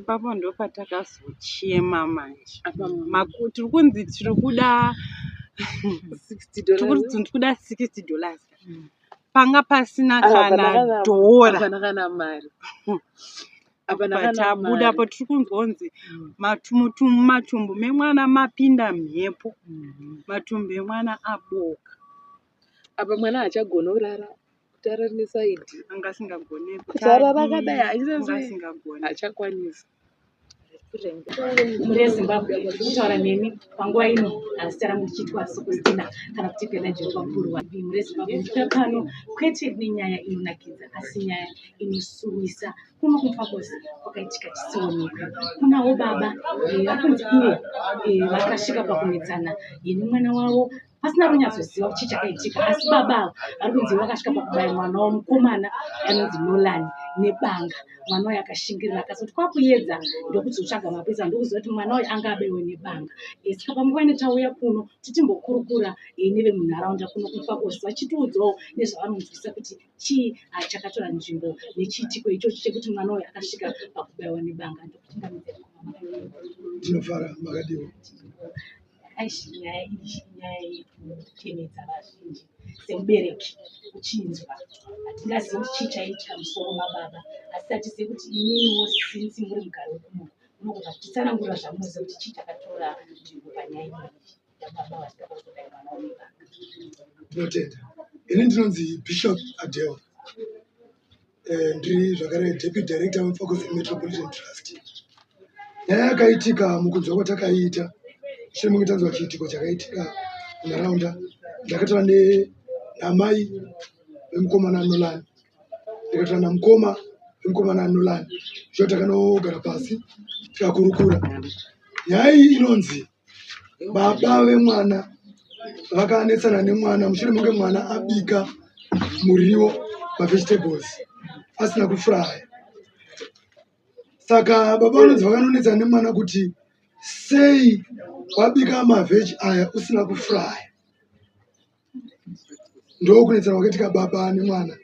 Ipapo ndopatakazochema manje. Tiri kunzi tiri kuda tiri kuda 60 dollars. Panga pasina kana dhora. Hapana kana mari. Hapana kana Patabuda mari. po tiri kunzwa kunzi mumatumbu memwana mapinda mhepo. Matumbu emwana aboka. Apa mwana haachagoni kurara. Kuti arare nesaidhi. Anga asingagone Kuti arare akadai anga achiita sei? asingagone. Haachakwanisi. Mhuri yeZimbabwe kutaura nemi panguva ino zita rangu ndichiitwa Sokostina kana kuti Gwenajeri Mapurwa. Mhuri yeZimbabwe ndikuya pano kwete nenyaya inonakidza asi nyaya inosuwisa. Kuno kuMufakose kwakaitika chisionekwe. Kunawo baba vari kunzi ivo vakasvika pakunetsana nemwana wavo pasina kunyatsoziva kuti chii chakaitika asi baba ava vari kunzi vakasvika pakubaya mwana wavo mukomana anonzi Nolan nebanga. Mwana uyu akashingirira akazoti kwakuedza ndokuzotsvaga mapurisa ndokuziva kuti mwana uyu anga abaiwe nebanga. Saka panguva ino tauya kuno tichimbokurukura nevemunharaunda kuno kuMufakose vachitiudzawo nezvavanonzwisisa kuti chii chakatora nzvimbo nechiitiko ichochi chekuti mwana uyu akasvika pakubaiwa nebanga. Ndokuchingamidza mukoma makadii? Tinofara makadiwa. Aish, nyaya iyi nyaya yekuchemedza vazhinji semubereki uchinzwa hatingazivi kuti chii chaiitika musoro mababa asi hatizivi kuti imimiwo since muri mugari wekuno munogona kutitsanangurira zvamunoziva kuti chii chakatora nzvimbo panyaya iyi yababa vasvika pakuzodai mwana wemibanga. Ndinotenda. Ini ndinonzi Bishop Adele. Ndiri zvakare Deputy Director weMufakose Metropolitan Trust. Nyaya yakaitika mukunzwa kwatakaiita mushure mekunge tanzwa chiitiko chakaitika munharaunda, ndakataura namai vemukomana Nolan, ndikataura namukoma vemukomana Nolan, zvo takanogara pasi tikakurukura. Nyaya iyi inonzi baba vemwana vakanetsana nemwana mushure mekunge mwana abika muriwo mavegetables asina kufuraya. Saka baba vanonzi vakanonetsana nemwana kuti sei wabika mavheji aya usina kufuraya. Ndokunetsana kwakaitika baba nemwana.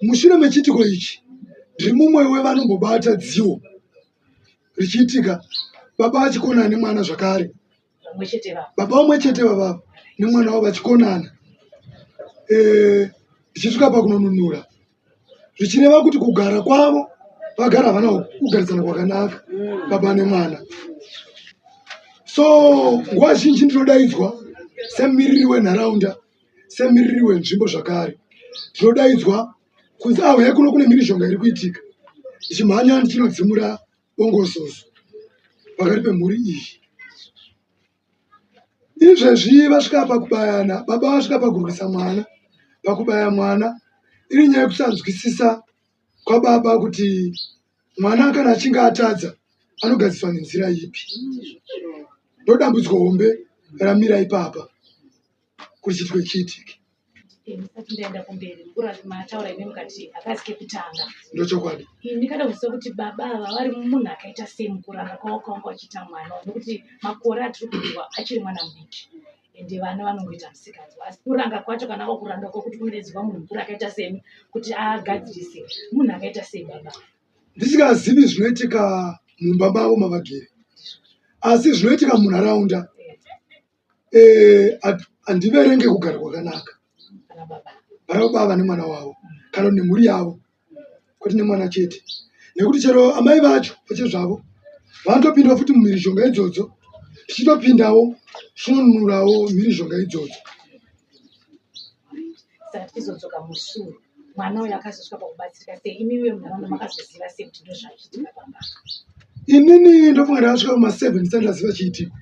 Mushure mechiitiko ichi ndiri mumwe wevanombobata dziwo richiitika baba vachikonana nemwana zvakare. Baba vamwe chete vavava nemwana wavo vachikonana ndichisvika pakunonunura zvichireva kuti kugara kwavo vagara havana kugarisana kwakanaka baba nemwana. So nguva zhinji ndinodaidzwa semumiriri wenharaunda, semumiriri wenzvimbo zvakare. Ndinodaidzwa kunzi huyai kuno kune mhirizhonga iri kuitika. Ndichimhanya ndichinodzimura bongozozo pakati pemhuri iyi. Izvezvi vasvika pakubayana, baba vasvika pakurwisa mwana, pakubaya mwana iri nyaya yekusanzwisisa kwababa kuti mwana kana achinge atadza anogadziriswa nenzira ipi. Ndodambudziko hombe ramira ipapa kuti chiitiko chiitike. Ndisati ndaenda kumberi, mukuru mataura imi mukati hakazi kekutanga. Ndochokwadi. Ndikada kuziva kuti baba ava vari munhu akaita sei mukuranga kwavo kwavanga vachiita mwana, nekuti makore atiri kunzwa achiri mwana mudiki ende vana vanongoita musikanzwa, asi kuranga kwacho kana kwakuranga kwekuti kunodaidzwa munhu mukuru akaita semi kuti agadzirise, munhu akaita sei baba? Ndisingazivi zvinoitika mumba mavo mavagere, asi zvinoitika munharaunda handiverenge kugara kwakanaka vana baba vane mwana wavo kana nemhuri yavo kwete nemwana chete, nekuti chero amai vacho pachezvavo vanotopindawo futi mumhirizhonga idzodzo, tichitopindawo tichinonunurawo mhirizhonga idzodzo. Saka tichizodzoka mushure, mwana uyu akazosvika pakubatsirika sei? Imi vemunharaunda makazoziva sei kuti ndozvachiitika pamba? Inini ndofunga ndakasvika kuma 7 ndisati ndaziva chiitiko.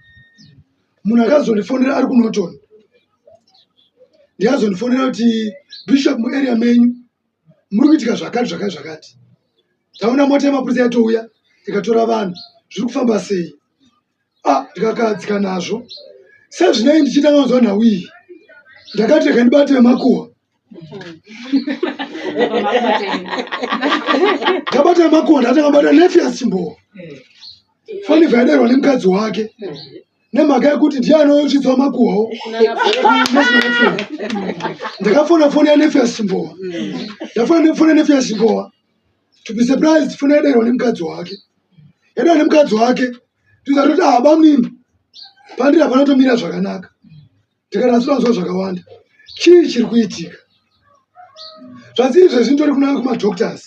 Munhu akazondifonera ari kuNorton, ndikazondifonera kuti Bishop, muarea menyu muri kuitika zvakati zvakati zvakati, taona mota yemapurisa yatouya ikatora vanhu, zviri kufamba sei? Ndikakadzika nazvo. Sezvinei ndichitanga kunzwa nhau iyi, ndakati rega ndibate vemakuhwa. Ndabata vemakuhwa, ndatanga kubata Nephias Chimbowa. Foni yaidairwa nemukadzi wake nemhaka yekuti ndiye anosvitsawo makuhwawo. Ndakafona foni yaNephias Chimbowa, ndafona foni yaNephias Chimbowa, to be surprised foni yaidairwa nemukadzi wake. Yadana nemukadzi wake ndikatoti ah bamunini pandiri hapana kutomira zvakanaka ndikati asi vanzwa zvakawanda chii chiri kuitika zvanzi izvezvi nditori kunanga kumadoctors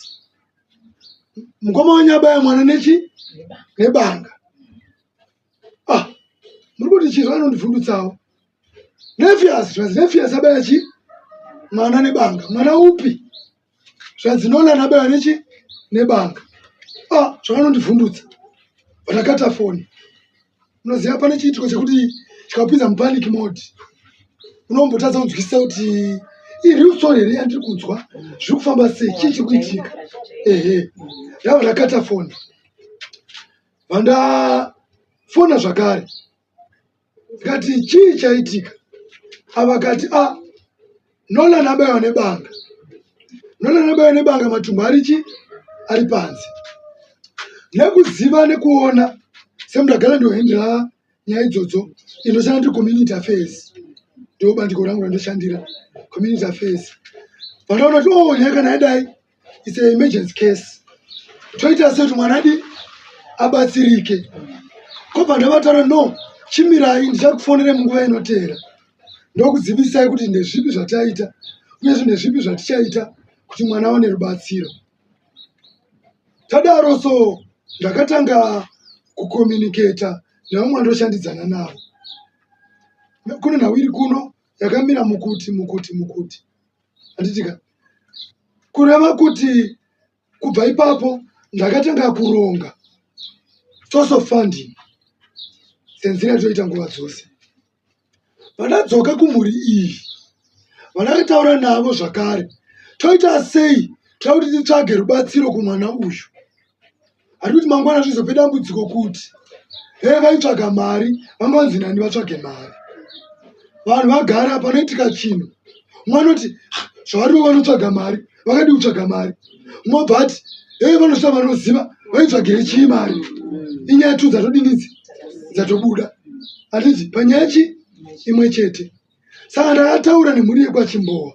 mukoma wenyu abaya mwana nechi nebanga ah muri kuti chii zvaanondivhundutsawo nefias zvanzi nefias abaya chi mwana nebanga mwana upi zvanzi Nolan abaya nechi nebanga ah zvakanondivhundutsa vandakata foni unoziva pane chiitiko chekuti chikapinza mupanic mode unombotadza kunzwisisa kuti ireal story here yandiri kunzwa zviri kufamba sei chii chiri kuitika ehe ndava ndakata foni vandafona zvakare ndikati chii chaitika avakati a ah, Nolan abaiwa nebanga Nolan abaiwa nebanga matumbu ari chi ari panze nekuziva nekuona semunhu agara ndohendera nyaya idzodzo inoshanda ndiri community affairs ndo bandiko rangu randoshandira community affairs vandaona kuti oh nyaya kana yadai it's an emergency case toita sei kuti mwana adi abatsirike kobva ndavataura no chimirai ndichakufonere munguva inoteera ndokuzivisai kuti ndezvipi zvataita uyezve ndezvipi zvatichaita kuti mwana awane rubatsiro tadaro so ndakatanga kucommunicata nevamwe vandoshandidzana navo kune nhau iri kuno yakamira mukuti mukuti mukuti handitika kureva kuti kubva ipapo ndakatanga kuronga source of funding senzira yatoita nguva dzose Vandadzoka kumhuri iyi vandakataura navo zvakare toita sei toda kuti titsvage rubatsiro kumwana uyu hati kuti mangwana zvizope dambudziko kuti hee vaitsvaga mari vanga vanzi nani vatsvage mari vanhu vagara panoitika chinhu umwe anoti zvavarivo vanotsvaga mari vakadii kutsvaga mari umwe obva ati hee vanosvika vanoziva vaitsvagire chii mari inyaya tu dzatodinidzi dzatobuda handiti panyaya chi imwe chete saka ndakataura nemhuri yekwachimbowa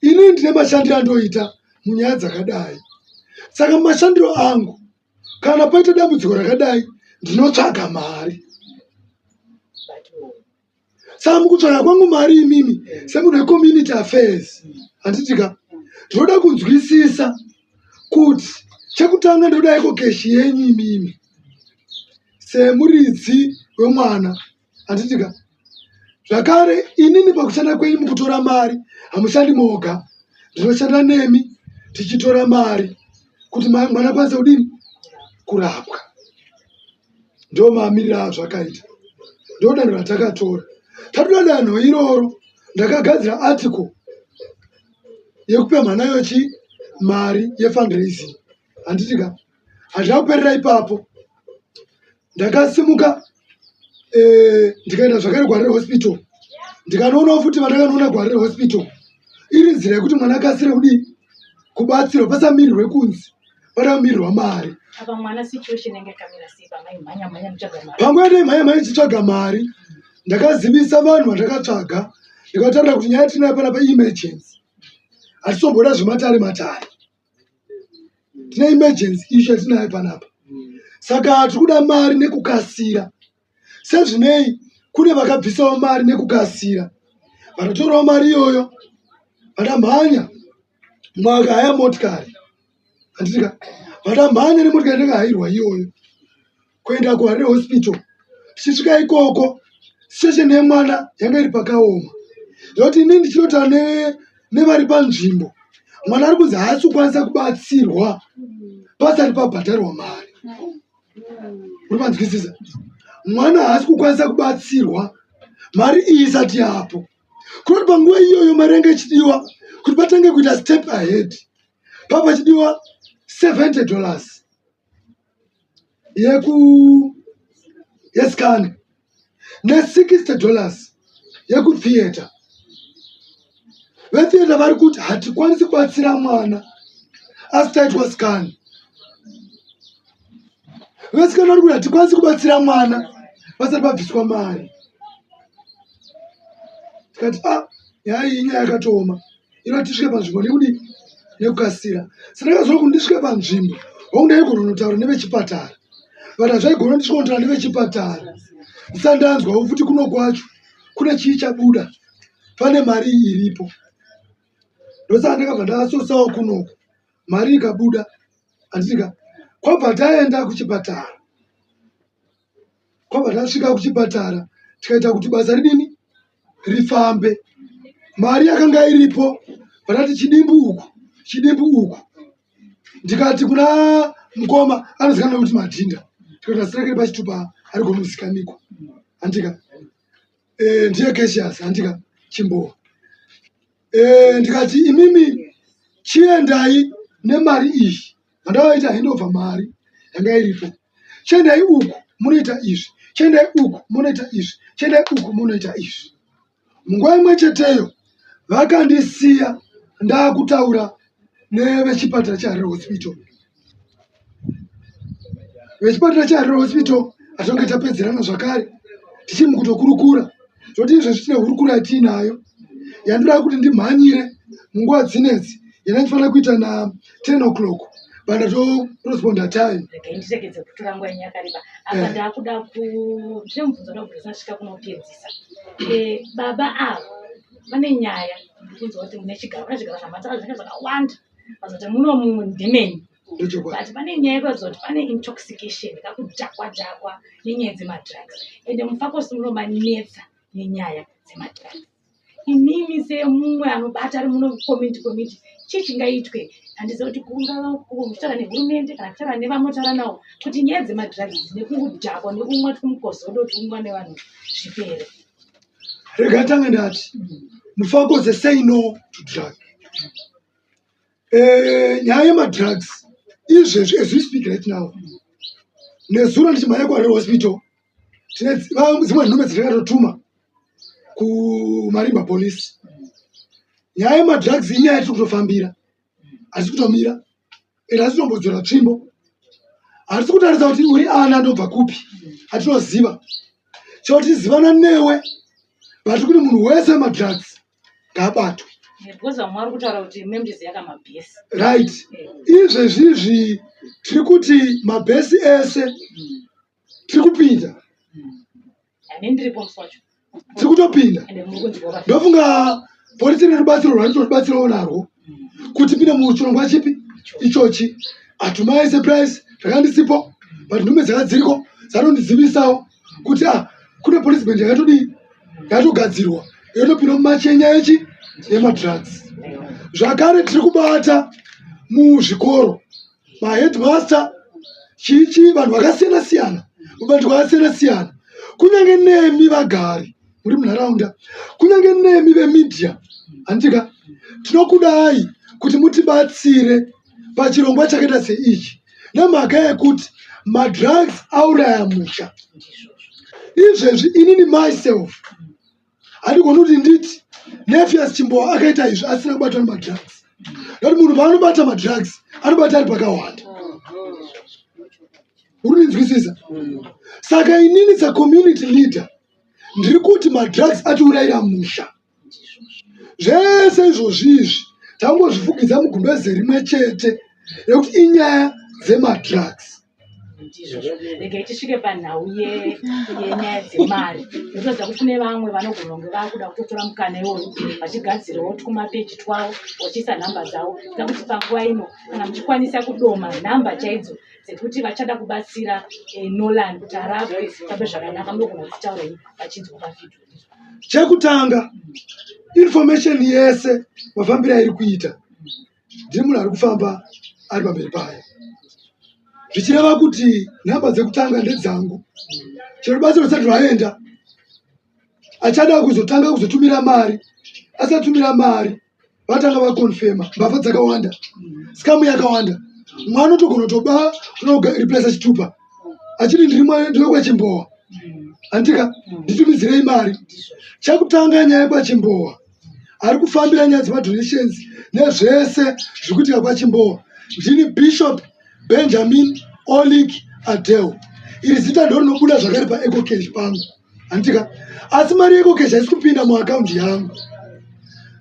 ini ndine mashandiro andoita munyaya dzakadai saka mumashandiro angu kana paita dambudziko rakadai ndinotsvaga mari saka mukutsvaga kwangu mari imimi semunhu wecommunity affairs handiti ka ndinoda kunzwisisa kuti chekutanga ndoda iko keshi yenyu imimi semuridzi wemwana handiti ka zvakare inini pakushanda kwenyu mukutora mari hamushandi moga ndinoshanda nemi tichitora mari kuti mwana akwanise kudini kurapwa ndo mamiriro azvakaita ndo danho ratakatora tatora danho iroro ndakagadzira article yekupemha nayo chi mari yefundraising handiti ka handina kuperera ipapo ndakasimuka eh, ndikaenda zvakare gwarire hospital ndikanoonawo futi vandakanoona gwarire hospital iri nzira yekuti mwana akasire kudii kubatsirwa pasamirirwe kunzi pada kumirirwa mari Apa mwana situation yange yakamira sei pamaimhanya mhanya mutsvaga mari? Panguva yataimhanya mhanya tichitsvaga mari ndakazivisa vanhu vandakatsvaga ndikataura kuti nyaya yatinayo panapa emergency hatisomboda zvematare matare tine emergency issue yatinayo panapa saka tiri kuda mari nekukasira sezvinei kune vakabvisawo mari nekukasira vanotorawo mari iyoyo vatamhanya mwakahaya motikari handitika vatamhanya nemotikari ndakahairwa iyoyo kuenda kuharare hospital tichisvika ikoko situation yemwana yanga iri pakaoma zvekuti inini ndichinotaura nevari panzvimbo mwana ari kunzi haasi kukwanisa kubatsirwa pasati pabhadharwa mari uri manzwisisa mwana haasi kukwanisa kubatsirwa mari iyi isati yapo kunoti panguva iyoyo mari yange ichidiwa kuti patange kuita step ahead pava pachidiwa 70 dollars yeku yescan ne60 dollars yekutheatre vetheatre vari kuti hatikwanisi kubatsira mwana asi taitwa scan vesikana vari kuti hatikwanisi kubatsira mwana vasati vabviswa mari tikati a ah, nyaya iyi inyaya yakatooma ino tisvike panzvimbo nekudii nekukasira saka ndakazoona kuti ndisvike panzvimbo hongu ndaigona kunotaura nevechipatara But hazvaigona ndisvikonotaura nevechipatara ndisandanzwawo futi kuno kwacho kune chii chabuda, pane mari iripo. Ndosaka ndakabva ndasosawo kunoku, mari ikabuda, handitika kwabva taenda kuchipatara. Kwabva tasvika kuchipatara tikaita kuti basa ridini rifambe. Mari yakanga iripo, vakati chidimbu uku, chidimbu uku. Ndikati kuna mukoma anozikanwa kuti Madhinda, tikati asirekere pachitupa ari gomuzikaniko, handika ndiye Cassius, handika Chimbowa. Ndikati imimi chiendai nemari iyi, vandavaita handova mari yanga iripo, chiendai uku munoita izvi, chiendai uku munoita izvi, chiendai uku munoita izvi. Munguva imwe cheteyo vakandisiya ndakutaura nevechipatara cheHarare Hospital. Vechipatara cheHarare Hospital atinge tapedzerana zvakare tichiri mukutokurukura zvoti izvezvi tine hurukuro yatiinayo yandoda kuti ndimhanyire munguva dzinedzi yandandifanira kuita na 10 o'clock, but ndatoresponda time. Regai ndiregedze kutora nguva yenyu yakareba apa. Ndakuda ku ndine mubvunzo ndoda kubvunza svika kunopedzisa. Baba ava vane nyaya, ndikunzwa kuti mune chigaro, pane zvigaro zvamatara zvinenge zvakawanda vazoti muno mumwe ndemenyu. Ndechokwadi. But pane nyaya yekuratidza kuti pane intoxication, kakudhakwa dhakwa nenyaya dzemadrugs, ende Mufakosi munomanetsa nenyaya dzemadrugs. Imimi semumwe anobata ari muno community committee, chii chingaitwe? Handiziva kuti kungava kutaura nehurumende kana kutaura nevamotaura navo kuti nyaya dzemadrugs nekudhakwa nekumwa twumukozodo twumwa nevanhu zvipere. Rega tange ndati Mufakoze say no to drug. Nyaya yemadrugs izvezvi, as we speak right now, nezuro ndichimhanya kuHarare Hospital, tine dzimwe nhume dzatakatotuma kuMarimba Police. Nyaya yemadrugs inyaya yatiri kutofambira, hatisi kutomira ende hatisi kutombodzora tsvimbo, hatisi kutarisa kuti uri ana ndobva kupi. Hatinoziva chotizivana newe, but kuti munhu wese wemadrugs ngaabatwe. Because vamwe vari kutaura kuti membizi yakamabhesi. Right, izvezvizvi tiri kuti mabhesi ese tiri kupinda. Ane ndiripo musi wacho. Tiri kutopinda. Ende muri kunzwa Ndofunga polisi ine rubatsiro rwaritotibatsirawo narwo kuti pinde muchirongwa chipi ichochi. Hatumai surprise, zvakandisipo, but nhume dzaka dziriko dzatondizivisawo kuti ah, kune police band yakatodii, yakatogadzirwa, yotopinda mumachenya echi yemadrugs. Zvakare tiri kubata muzvikoro, maheadmaster, chichi, vanhu vakasiyana siyana, mubandiko akasiyana siyana, kunyange nemi vagari muri munharaunda, kunyange nemi vemedia, handika tinokudai kuti mutibatsire pachirongwa chakaita seichi, nemhaka yekuti madrugs auraya musha. Izvezvi inini myself handigoni kuti nditi Nefias Chimbowa akaita izvi asina kubatwa nemadrugs, nokuti munhu paanobata madrugs anobata ari pakawanda. Uri kundinzwisisa? Saka inini sacommunity leader ndiri kuti madrugs atiurayira musha. Zvese izvozvi izvi tangozvifugidza mugumbeze rimwe chete rekuti inyaya dzemadrugs. Ndizvozvo. Regai tisvike panhau yenyaya dzemari. Ndotoziva kuti kune vamwe vanogona kunge vakuda kutotora mukana iwoyo vachigadzirawo twumapeji twavo vachiisa nhamba dzavo. Toda kuti panguva ino kana muchikwanisa kudoma nhamba chaidzo dzekuti vachada kubatsira Nolan kuti arapwe fambe zvakanaka, munogona kudzitaura imi vachinzwa pavhidhiyo. Chekutanga, information yese mafambiro airi kuita, ndiri munhu ari kufamba ari pamberi payo, zvichireva kuti nhamba dzekutanga ndedzangu. Chero rubatsiro rusati rwaenda, achada kuzotanga kuzotumira mari, asatumira mari vatanga vakonfema. Mbavha dzakawanda, scam yakawanda. Mwana unotogona kutoba unoreplace chitupa achiti ndiri ndiri kwachimbowa, handika nditumidzirei mari. Chekutanga, nyaya yekwachimbowa, ari kufambira nyaya dzemadonations nezvese zviri kuitika kwachimbowa ndini Bishop Benjamin Olik Adel. Iri zita ndo rinobuda zvakare paEcoCash pangu, handitika? Asi mari yeEcoCash haisi kupinda muakaundi yangu.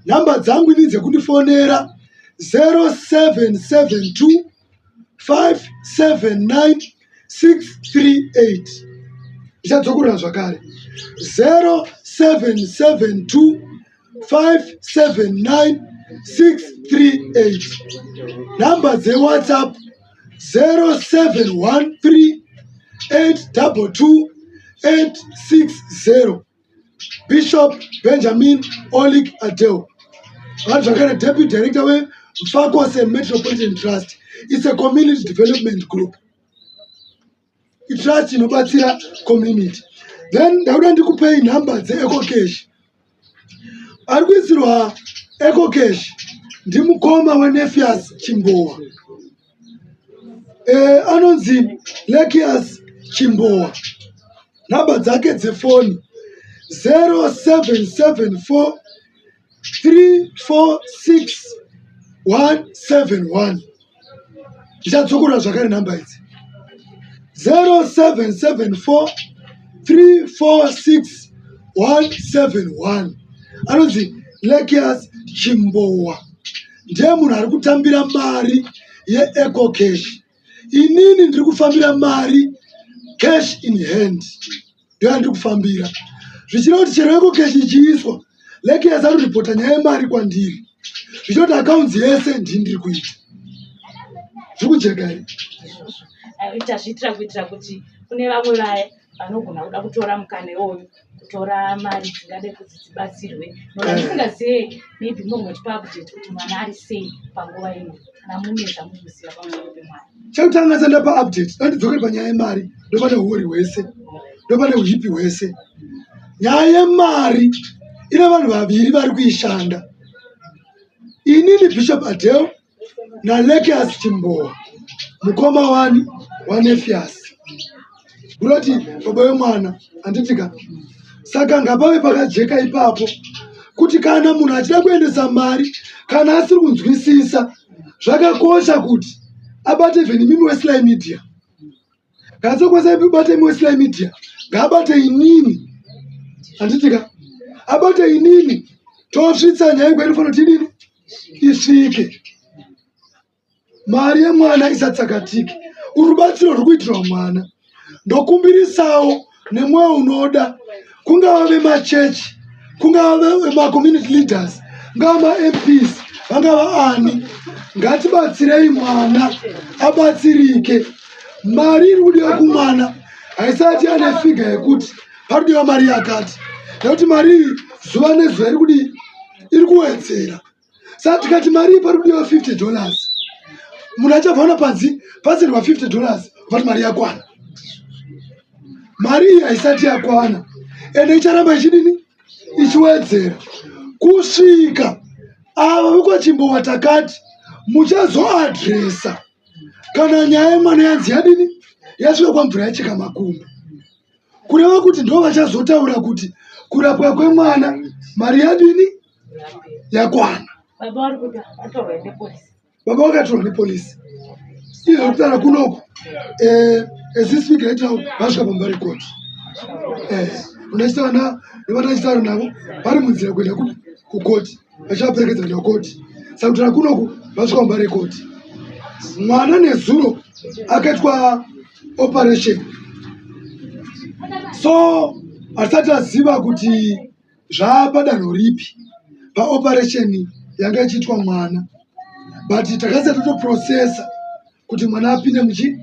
Nhamba dzangu ini dzekundifonera 0772 579. 638. Ndichadzokorora zvakare 0772 579 638. Nhamba dzeWhatsApp 0713 822 860. Bishop Benjamin Olik Adel vari zvakare deputy director weMfakose Metropolitan Trust. It's a community development group, itrust inobatsira community. Then ndakuda ndikupei nhamba dzeEcoCash. Ari kuisirwa EcoCash ndimukoma weNefias Chimbowa, anonzi Lekias Chimbowa. Nhamba dzake dzefoni 0774 346 171. Ndichadzokorora zvakare nhamba idzi 0774 346 171. Anonzi Lekias Chimbowa, ndiye munhu ari kutambira mari yeEcoCash. Inini ndiri kufambira mari cash in hand, ndiyo yandiri kufambira, zvichireva kuti chero EcoCash ichiiswa, Lekias anoripota nyaya yemari kwandiri, zvichireva kuti accounts yese ndini ndiri kuita. Zviri kujeka here? Tazviitira kuitira kuti kune vamwe vaya vanogona kuda kutora mukana iwoyo kutora mari dzingade kuti dzibatsirwe noda. Ndisingazive, maybe munogona kutipa update kuti mwana ari sei panguva ino, kana mune zvamunoziva pamusoro pemwana. Chekutanga sandapa update, dandidzokere panyaya yemari, ndopane huori hwese, ndopane uipi hwese. Nyaya yemari ine vanhu vaviri vari kuishanda, inini Bishop Adel naLekias Chimbowa, mukoma wani waNefias, kuroti baba wemwana, handitika? Saka ngapave pakajeka ipapo kuti kana munhu achida kuendesa mari, kana asiri kunzwisisa, zvakakosha kuti abate even imimi weSly Media. Kana sokwanisa kubata imi weSly Media, ngaabate inini, handitika? Abate inini, tosvitsa nyaya kwainofanira kuti idini isvike. Mari yemwana isatsakatike, rubatsiro ruri kuitirwa mwana. Ndokumbirisawo nemwoyo unoda, kungava vemachechi, kungava vemacommunity leaders, ngava maMPs, vangava ani, ngatibatsirei mwana abatsirike. Mari iri kudiwa kumwana haisati yane figure yekuti parikudiwa mari yakati, nekuti mari iyi zuva nezuva iri kudii? Iri kuwedzera. Saka tikati mari iyi pari kudiwa $50, munhu achabva ona panzi pasirwa $50, vati mari yakwana. Mari iyi haisati yakwana, ende icharamba ichidini? Ichiwedzera kusvika ava vekwaChimbowa takati muchazoadresa kana nyaya yemwana yanzi yadini, yasvika kwamvura yacheka makumbo, kureva kuti ndo vachazotaura kuti kurapwa kwemwana mari yadini, yakwana. Baba vari kuti vatorwa nepolisi. Baba vakatorwa nepolisi. Izvo kutaura kunoku, as we speak right now, vasvika pamba rekoti. Unachitaura nevatachitaura navo, vari munzira kuenda kukoti, vachivaperekedza kuenda kukoti. Saka kutaura kunoku vasvika pamba rekoti. Mwana nezuro akaitwa operation, so hatisati aziva kuti zvaapadanho ripi paoperation yanga ichiitwa mwana, but takasati tatoprocessa kuti mwana apinde muchi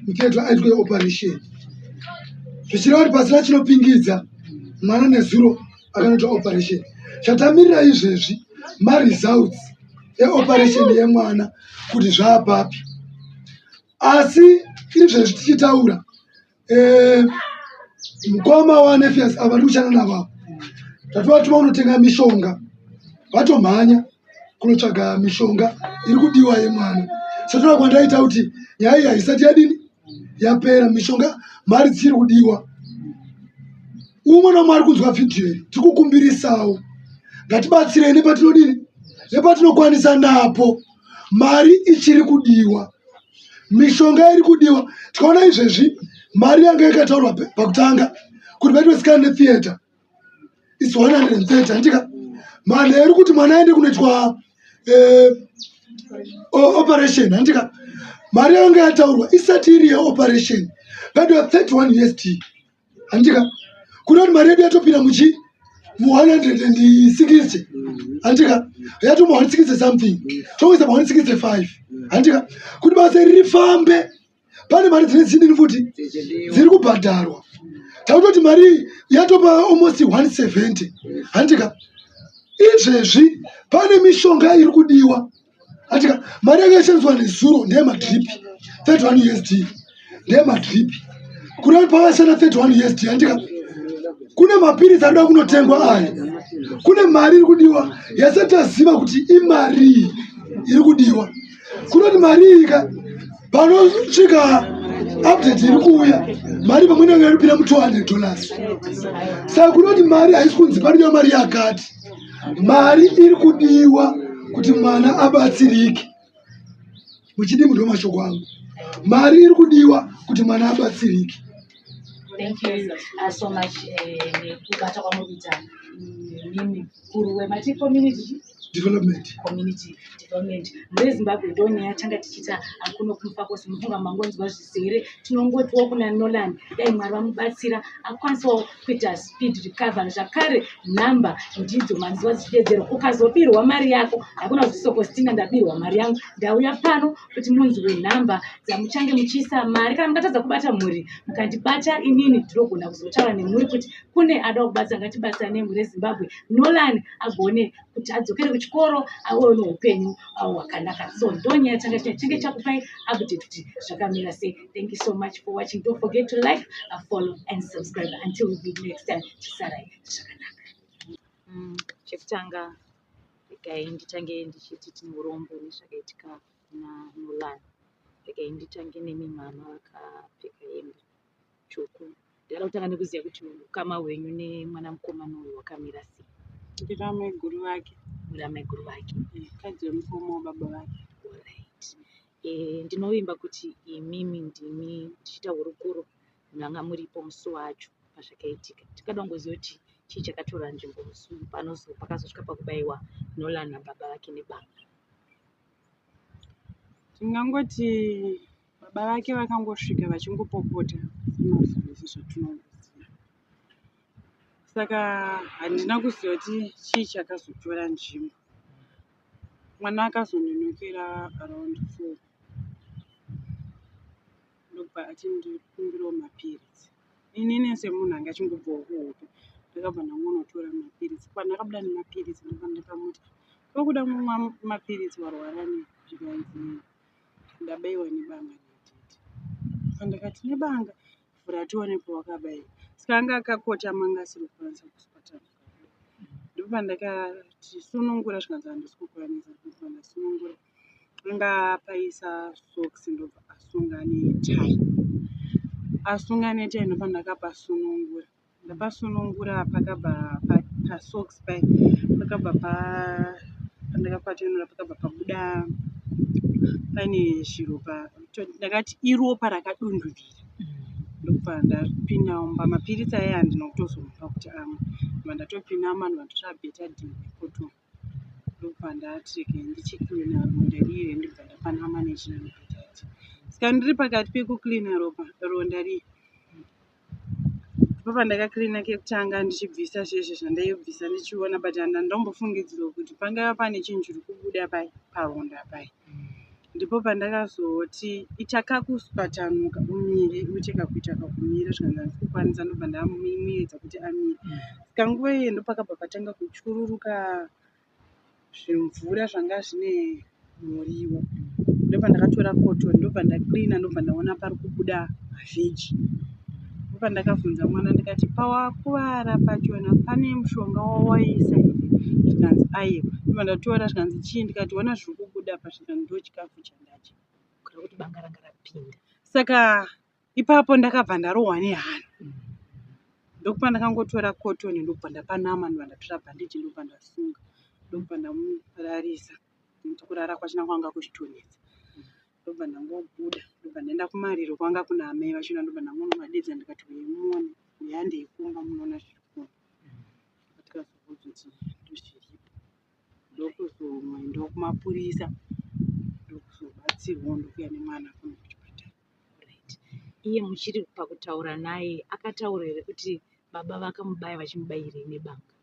mutheatre aitwe operation, zvichireva kuti pasina chinopingidza, mwana nezuro akanoitwa operation. Chatamirira izvezvi maresults eoperation yemwana kuti zvaapapi. Asi izvezvi tichitaura, mukoma waNefias ava tiri kushanda navo ava, tatovatuma kunotenga mishonga, vatomhanya kunotsvaga mishonga iri kudiwa yemwana. Satoda kwandaita kuti nyaya iyi haisati yadini, yapera. Mishonga, mari dziri kudiwa. Umwe nomwe ari kunzwa vhidhiyo iri, tiri kukumbirisawo, ngatibatsirei nepatinodini, nepatinokwanisa napo. Mari ichiri kudiwa, mishonga iri kudiwa. Tikaona izvezvi mari yanga yakataurwa pakutanga kuti vaitwe scan netheatre is 130, handika? Manheru kuti mwana aende kunoitwa operation, handika? Mari yanga yataurwa isati iri yeoperation. Padiwa 31 USD. Handika? Kuda kuti mari yedu yatopinda muchi mu 160. Handika? Yato mu 160 something. Tokuisa mu 165. Handika? Kuti basa iri rifambe pane mari dzine dzichidini futi dziri kubhadharwa. Takutoti mari iyi yatopa almost 170. Handika? Izvezvi pane mishonga iri kudiwa. Handika? Mari yakashandiswa nezuro ndeyemadrip 31 USD. Ndeyemadrip. Kuda kuti pavashanda 31 USD. Handika? Kune mapiritsi anoda kunotengwa aya. Kune mari iri kudiwa yasati taziva kuti imarii iri kudiwa. Kunoti mari iyi ka panosvika update iri kuuya mari pamwe inenge yaripira mu 200 dollars. Saka kunoti mari haisi kunzi paridiwa mari yakati. Mari iri kudiwa kuti mwana abatsirike. Muchidimbu ndo mashoko angu. Mari iri kudiwa kuti mwana abatsirike. Thank you so much nekubata kwamuri kuita mimi mukuru wemati community development. Community development mune Zimbabwe ndo nyaya tanga tichiita kuno kuMufakose. Mufunga mangonzwa zvizere, tinongotiwo kuna Nolan dai Mwari vamubatsira akwanisawo kuita speed recovery. Zvakare nhamba ndidzo manzwa dzichidedzerwa, ukazobirwa mari yako hakuna kuti Sokostina ndabirwa mari yangu. Ndauya pano kuti munzwe nhamba dzamuchange muchiisa mari. Kana mukatadza kubata mhuri mukandibata inini, ndinogona kuzotaura nemhuri kuti kune ada kubatsira. Ngatibatsirane mhuri yeZimbabwe, Nolan agone kuti adzokere kuchikoro awewo neupenyu hwakanaka. So ndo nyaya tanga tinge chakupai update kuti zvakamira sei. Thank you so much for watching. Don't forget to like, follow and subscribe. Until we meet next time, chisarai zvakanaka. Chekutanga regai nditange ndichiti tine urombo nezvakaitika kuna Nolan. Regai nditange nemi mama vakapfeka hembe tsvuku. Ndinoda kutanga nekuziva kuti ukama hwenyu nemwana mukomana uyu hwakamira sei. Ndiri amaiguru vake. Muri amaiguru vake. Mukadzi wemukoma wababa vake. Alright. Ndinovimba kuti imimi ndimi tichiita hurukuro manga muripo musi wacho pazvakaitika. Tingada kungoziva kuti chii chakatora nzvimbo musi uyu pakazosvika pakubayiwa Nolan nababa vake nebanga. Tingangoti baba vake vakangosvika vachingopopota semazuva ese zvatinongoziva. Saka handina kuziva kuti chii chakazotora nzvimbo. Mwana akazondinokera around 4 ndobva ati ndikumbirawo mapiritsi. Inini semunhu anga achingobvawo kuhope ndakabva ndangonotora mapiritsi. Pandakabuda nemapiritsi ndobva ndakamuti kokuda kumwa mapiritsi warwara nei? Zvikanzi ndabaiwa nebanga natete. Pandakati nebanga vhura tione pawakabaiwa. Saka anga akakotama anga asiri kukwanisa kuswatanuka. Ndopandakati sunungura zvikanzi handisi kukwanisa. Ndobva ndasunungura. Anga apaisa socks ndobva asunga netai. Asunga netai ndobva ndakapasunungura. Ndapasunungura pakabva pasocks pai pakabva pandakapatenura pakabva pabuda paine zviropa. Ndakati iropa rakadunduvira. Ndobva ndapinda mumba. Mapiritsi aya handina kutozomupa kuti amwe. Ndobva ndatopinda mumba ndobva ndatora betadine necotton. Ndobva ndati regai ndichicleana ronda riye ndobva ndapanama nechinanobetadine. Saka ndiri pakati pekucleana ronda riye ndipo pandakacleana kekutanga ndichibvisa zvezve zvandaibvisa ndichiona, but handambofungidzirwa kuti pangava pane chinhu chiri kubuda pai paronda pai. Ndipo pandakazoti ita kakuswatanuka umire uite kakuita kakumira, zvikanzi handisi kukwanisa. Ndobva ndamuedza kuti amire. Saka nguva iyoyo ndopakabva patanga kuchururuka zvimvura zvanga zvine muriwo. Ndobva ndakatora cotton ndobva ndacleana ndobva ndaona pari kubuda mavheji. Ndopandakabvunza mwana ndikati pawakuvara pachona pane mushonga wawaisa here? Zvikanzi aiwa. Ndobva ndatora zvikanzi chii? Ndikati ona zviri kubuda apa, zvikanzi ndochikafu chandadya. Kureva kuti banga ranga rapinda. Saka ipapo ndakabva ndarohwa nehana. Ndokupa ndakangotora cotton ndobva ndapanama ndobva ndatora bhandeji ndobva ndasunga ndobva ndamurarisa nekuti kurara kwachona kwanga kuchitonetsa. Ndobva ndangobuda ndobva ndaenda kumariro kwanga kuna amai vachona ndobva ndangonovadedza ndikati uyai muone, uyai handei kumba munoona zviri kumba. Tikazoudzwa kuti ndozviripo. Ndokuzoendawo kumapurisa ndokuzobatsirwawo ndokuuya nemwana kuno kuchipatara. Right. Iye muchiri pakutaura naye akataura here kuti baba vakamubaya vachimubayirei nebanga?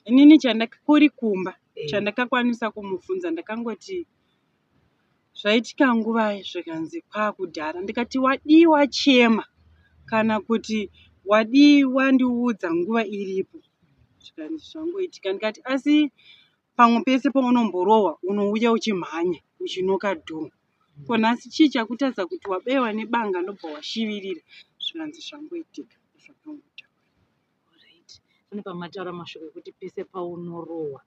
Inini kuri kumba chandakakwanisa kumubvunza ndakangoti zvaitika nguvai zvikanzi kwakudhara ndikati wadii wachema kana kuti wadii wandiudza nguva iripo zvikanzi zvangoitika ndikati asi pamwe pese paunomborohwa unouya uchimhanya uchinoka door ko nhasi chii chakutadza kuti wabaiwa nebanga ndobva washivirira zvikanzi zvangoitika zvakangotaura. Alright. Pane pamataura mashoko ekuti pese paunorohwa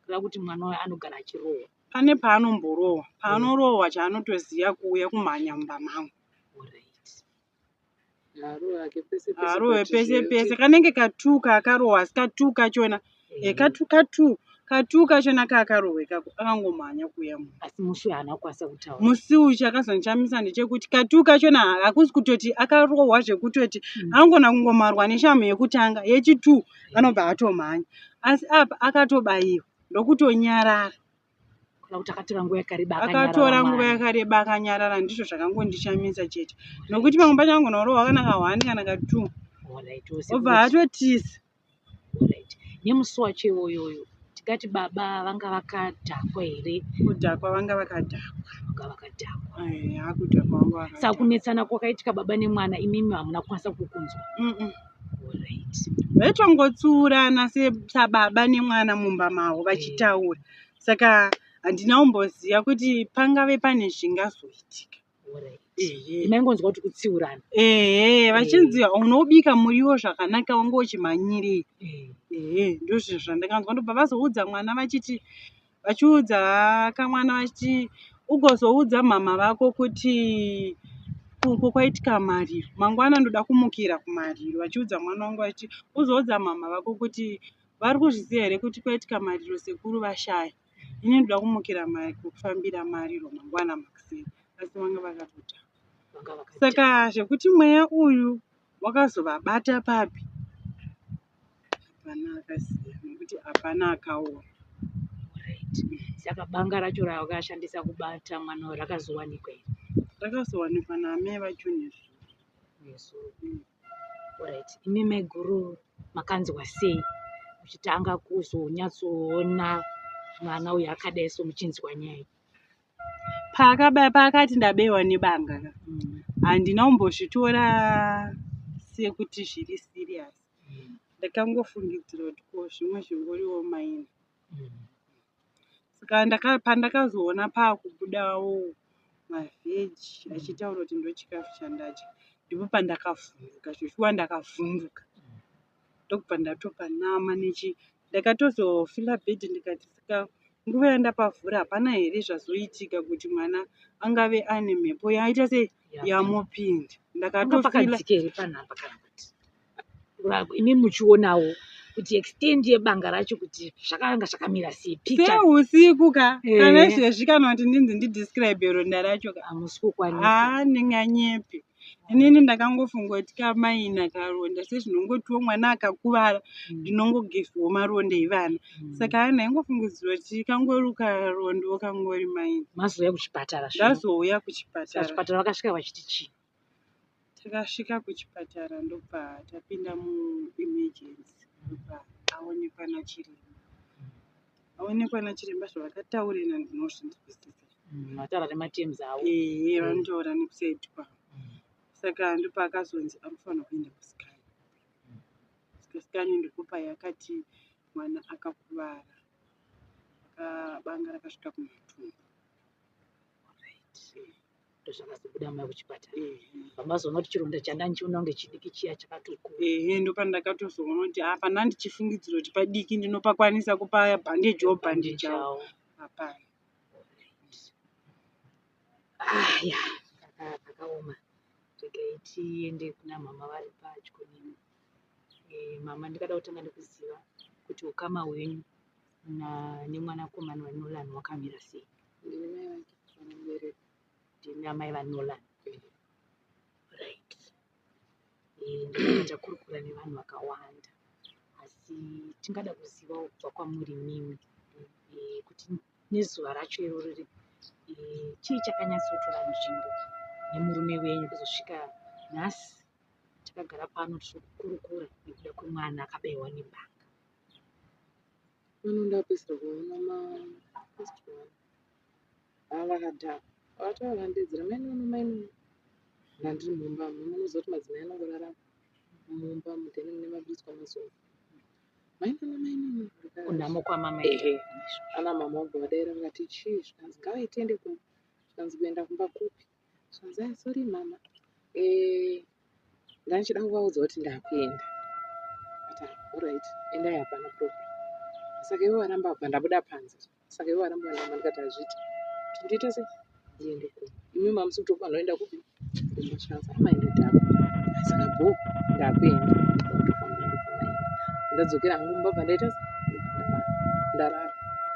kureva kuti mwana uyu anogara achirohwa. Pane paanomborohwa paanorohwa chaanotoziva kuuya kumhanya mumba mangu. Alright. Haarohwe pese pese kanenge katuu kaakarohwa asi katuu kachona katuu katuu katuu kachona kaakarohwa ikako akangomhanya kuuya mumba. Asi musi uyu haana kukwanisa kutaura. Musi uyu chakazondishamisa ndechekuti katuu kachona hakusi kutoti akarohwa zvekutoti anogona kungomarwa neshamhu yekutanga yechituu anobva atomhanya asi apa akatobayiwa ndokutonyarara. Kuda kuti akatora nguva yakareba akanyarara. Akatora nguva yakareba akanyarara ndizvo zvakangondishamisa chete nokuti pamwe pacho angona kurohwa kana ka1 kana ka2 obva atotiza. Alright. Nemusi wacho iwoyoyo tikati baba vanga vakadhakwa here? Kudhakwa vanga vakadhakwa. Vanga vakadhakwa. Eya kudhakwa vanga vakadhakwa. Saka kunetsana kwakaitika baba nemwana imimi hamuna kukwanisa kukunzwa? Alright. Vaitongotsuurana sababa nemwana mumba mavo vachitaura. Saka handina kumboziva kuti pangave pane zvingazoitika. Alright. Maingonzwa kuti kutsiurana. Ehe, vachinzi unobika muriwo zvakanaka wanga uchimhanyirei. Ehe, ndozvo zvandakanzwa ndobva vazoudza mwana vachiti vachiudza kamwana vachiti ugozoudza mhamha vako kuti uko kwaitika mariro mangwana ndoda kumukira kumariro vachiudza mwana wangu vachiti uzoudza mhamha vako kuti vari kuzviziva here kuti kwaitika mariro sekuru vashaya ini ndoda kumukira kufambira mariro mangwana makuseni asi vanga vakatotanga saka zvekuti mweya uyu wakazovabata papi hapana akaziva nekuti hapana akaona. Alright. Saka banga racho ravakashandisa kubata mwana uyu rakazowanikwa here? Rakazowanikwa naamai vacho nezuro. Nezuro. Alright. Imi maiguru makanzwa sei muchitanga kuzonyatsoona mwana uyu akadai so muchinzwa nyaya iyi? Paakabaya paakati ndabaiwa nebanga ka handina kumbozvitora sekuti zviri serious. Ndakangofungidzira kuti ko zvimwe zvingoriwo maina. Saka pandakazoona paakubudawo mavheji achitaura kuti ndochikafu chandadya ndipo pandakavhunduka zveshuwa ndakavhunduka. Ndokubva ndatopanama nechi ndakatozofila bhedhi ndikati saka nguva yandapavhura hapana here zvazoitika kuti mwana angave ane mhepo yaita sei yamupinda. Panga pakadzika here panhamba kana kuti imi muchionawo kuti extend yebanga racho kuti zvakanga zvakamira sei picture. Seusiku ka kana izvezvi kana kuti ndinzi ndidescribe ronda racho ka hamusi kukwanisa. Haa ndinganyepe. Inini ndakangofunga kuti kamaina karonda sezvinongotiwo mwana akakuvara ndinongogezwawo maronda evana. Saka haa ndaingofungidzira kuti kangori karondawo kangori maina. Mazouya kuchipatara zvino. Ndazouya kuchipatara. Kuchipatara vakasvika vachiti chii? Takasvika kuchipatara ndobva tapinda muemergency ndobva aonekwa nachiremba. Aonekwa nachiremba zvavakataurira ndinozvinzwisisa. Vataura nematerms avo. Ehe vanotaura nekusaidi kwavo. Saka ndopaakazonzi anofanira kuenda kuscan. Scan ndipo payakati mwana akakuvara. Banga rakasvika kumatumbu. Ndozvakazobuda mai kuchipatara. Pamazoona kuti chironda chanda ndichiona kunge chidiki chiya chakatokura. Ehe ndopandakatozoona kuti apa ndandichifungidzira kuti padiki ndinopakwanisa kupa bhandeji wobhandejawo. Hapana. Ah, ya, pakaoma. Regai tiende kuna mama vari padyo nemi. Mama ndingada kutanga nekuziva kuti ukama hwenyu nemwanakomana waNolan hwakamira sei? Ndini mai vake vanomubereka. Ndimi amai vaNolan. Right. Ndinenge takurukura nevanhu vakawanda asi tingada kuzivawo kubva kwamuri imimi kuti nezuva racho iroro chii chakanyatsotora nzvimbo nemurume wenyu kuzosvika Nhasi takagara pano tiri kukurukura nekuda kwemwana akabaiwa nebanga. Pano ndapedzisira kuona ma first one. Ava vakadhakwa. Vakatouya vakandideedzera mai Nono mai Nono. Ndandiri mumba munoziva kuti madzimai anongorara mumba mudheni mune maburitswa masofa. Mai Nono mai Nono. Kunhamo kwamama. Ehe. Ana mama vabva vadaira vakati chii zvikanzi ngavai tiende kumba. Zvikanzi kuenda kumba kupi? Zvikanzi ah sorry mama. Eh ndandichida kuvaudza kuti ndakuenda. Ati ah alright endai hapana problem. Saka ivo varamba bva ndabuda panze. Saka ivo varamba vandamba ndikati hazviiti. Kuti ndoita sei? Ndiende kumba. Imi mamusi kutofanira kuenda kupi? Kumba zvikanzi ah maenda dhakwa. Saka bho ndakuenda. Ndakutofamba ndokumaenda. Ndadzokera hangu kumba bva ndaita sei? Ndarara.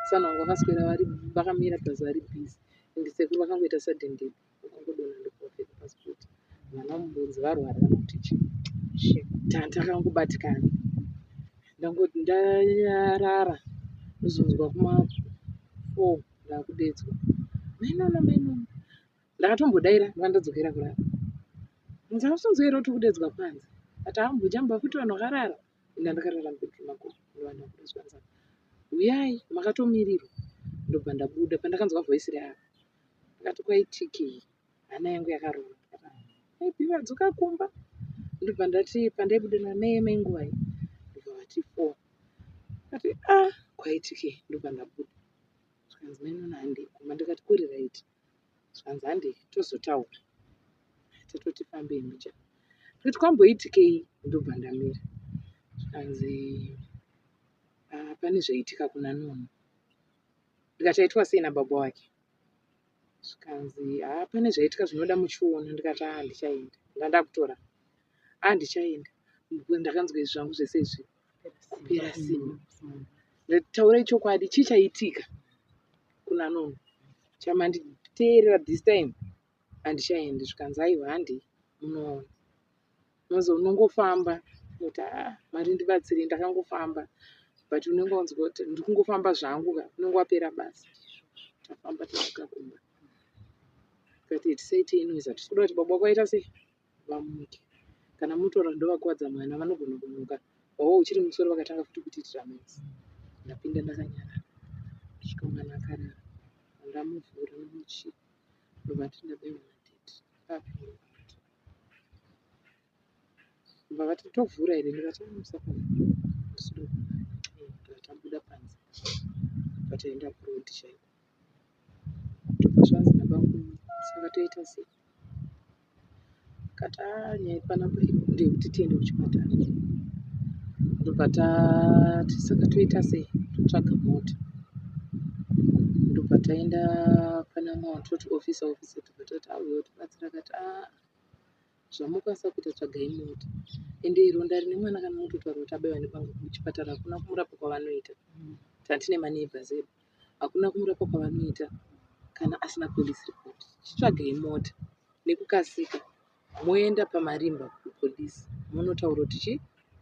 Sana vangu vakaswera vari vakamira plus vari busy. And sekuru vakangoita sudden death. Vakangodonha ndokuvapfeka passport. Vana mubvunzi varwara kana kuti chii. Takangobatikana. Ndangoti ndarara ndozonzwa kuma 4 ndakudeedzwa. Mai Nono mai Nono. Ndakatombodaira ndobva ndadzokera kurara. Hanzi hausonzwa here kuti kudeedzwa panze. Ati hambojamba futi vanhu vakarara. Ina ndakarara mubedroom mako ndobva ndakudeedzwa hanzi huyai makatomirirwa. Ndobva ndabuda pandakanzwa voice reavo. Ndakati kwaitikei hana yangu yakarova. Maybe vadzoka kumba. Ndobva ndati pandaibuda namai mai nguvai. Ndobva vati 4. Ndakati ah kwaitikei ndobva ndabuda. Zvikanzi mai Nono handei kumba ndikati kuri right. Zvikanzi handei tozotaura. Tatoti fambei mbichana. Ndikati kwamboitikei ndobva ndamira. Zvikanzi ah, pane zvaitika kuna Nono. Ndikati aitwa sei nababa wake? Zvikanzi haa pane zvaitika zvinoda muchiona. Ndikati haa handichaenda. Ndandakutora. Haa handichaenda. Ndakanzwa izvi zvangu zvese izvi kupera simba. Ndati taurai chokwadi chii chaitika kuna Nono? Chamanditeerera this time handichaendi. Zvikanzi aiwa handei munoona. Unozi unongofamba kuti haa Mwari ndibatsirei ndakangofamba but unenge wanzwa kuti ndiri kungofamba zvangu ka unenge wapera basa. Tafamba tasvika kumba. Tikati tisaitei noise hatisi kuda kuti baba vako vaita sei vamuke. Kana mutora ndovakuvadza mwana vanogona kumuka wawa uchiri musoro vakatanga futi kutiitira noise. Ndapinda ndakanyarara kusvika mwana akarara. Ndamuvhura nomuchii ndobva ati ndabaiwa nadaddy. Papi? Ndobva vati tovhura here ndikati ah musapavhura handisi kuda kuvhura. Tabuda panze ndobva taenda kuroad chaiko. Ndobva zvanzi nabamukuru saka toita sei? Akati aa nyaya iri panapa ndeyekuti tiende kuchipatara. Ndobva tati saka toita sei? Totsvaga mota. Ndobva taenda pana mumwe toti officer officer tobva tati auya utibatsira akati aa zvamokwanisa kuita tsvagai mota. Ende ronda rine mwana kana unototaura kuti abaiwa nebanga kuchipatara hakuna kumurapa kwavanoita. Tatine maneighbours edu. Hakuna kumurapa kwavanoita kana asina police report. Chitsvagai mota nekukasika moenda pamarimba kupolice monotaura kuti chii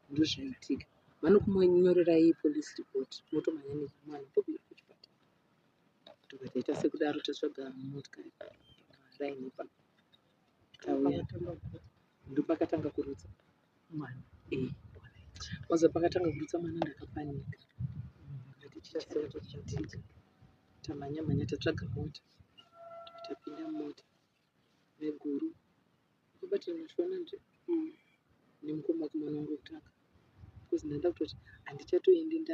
ndozvaitika. Vanokunyorerai police report motomhanya nemwana kuchipatara. Tobva taita sekudaro tatsvaga motikari pamaraini ipapo. Tauya ndopakatanga kurutsa Mwana. Eh. Waza pakatanga kurutsa mwana ndakapanika. Ndikati chichaitika. Tamhanya mhanya tatsvaga mota. Tapinda mumota. Maiguru vakabatana shona nje nemukoma wake mwana wangu wekutanga. Because ndanda kutoti handichatoendi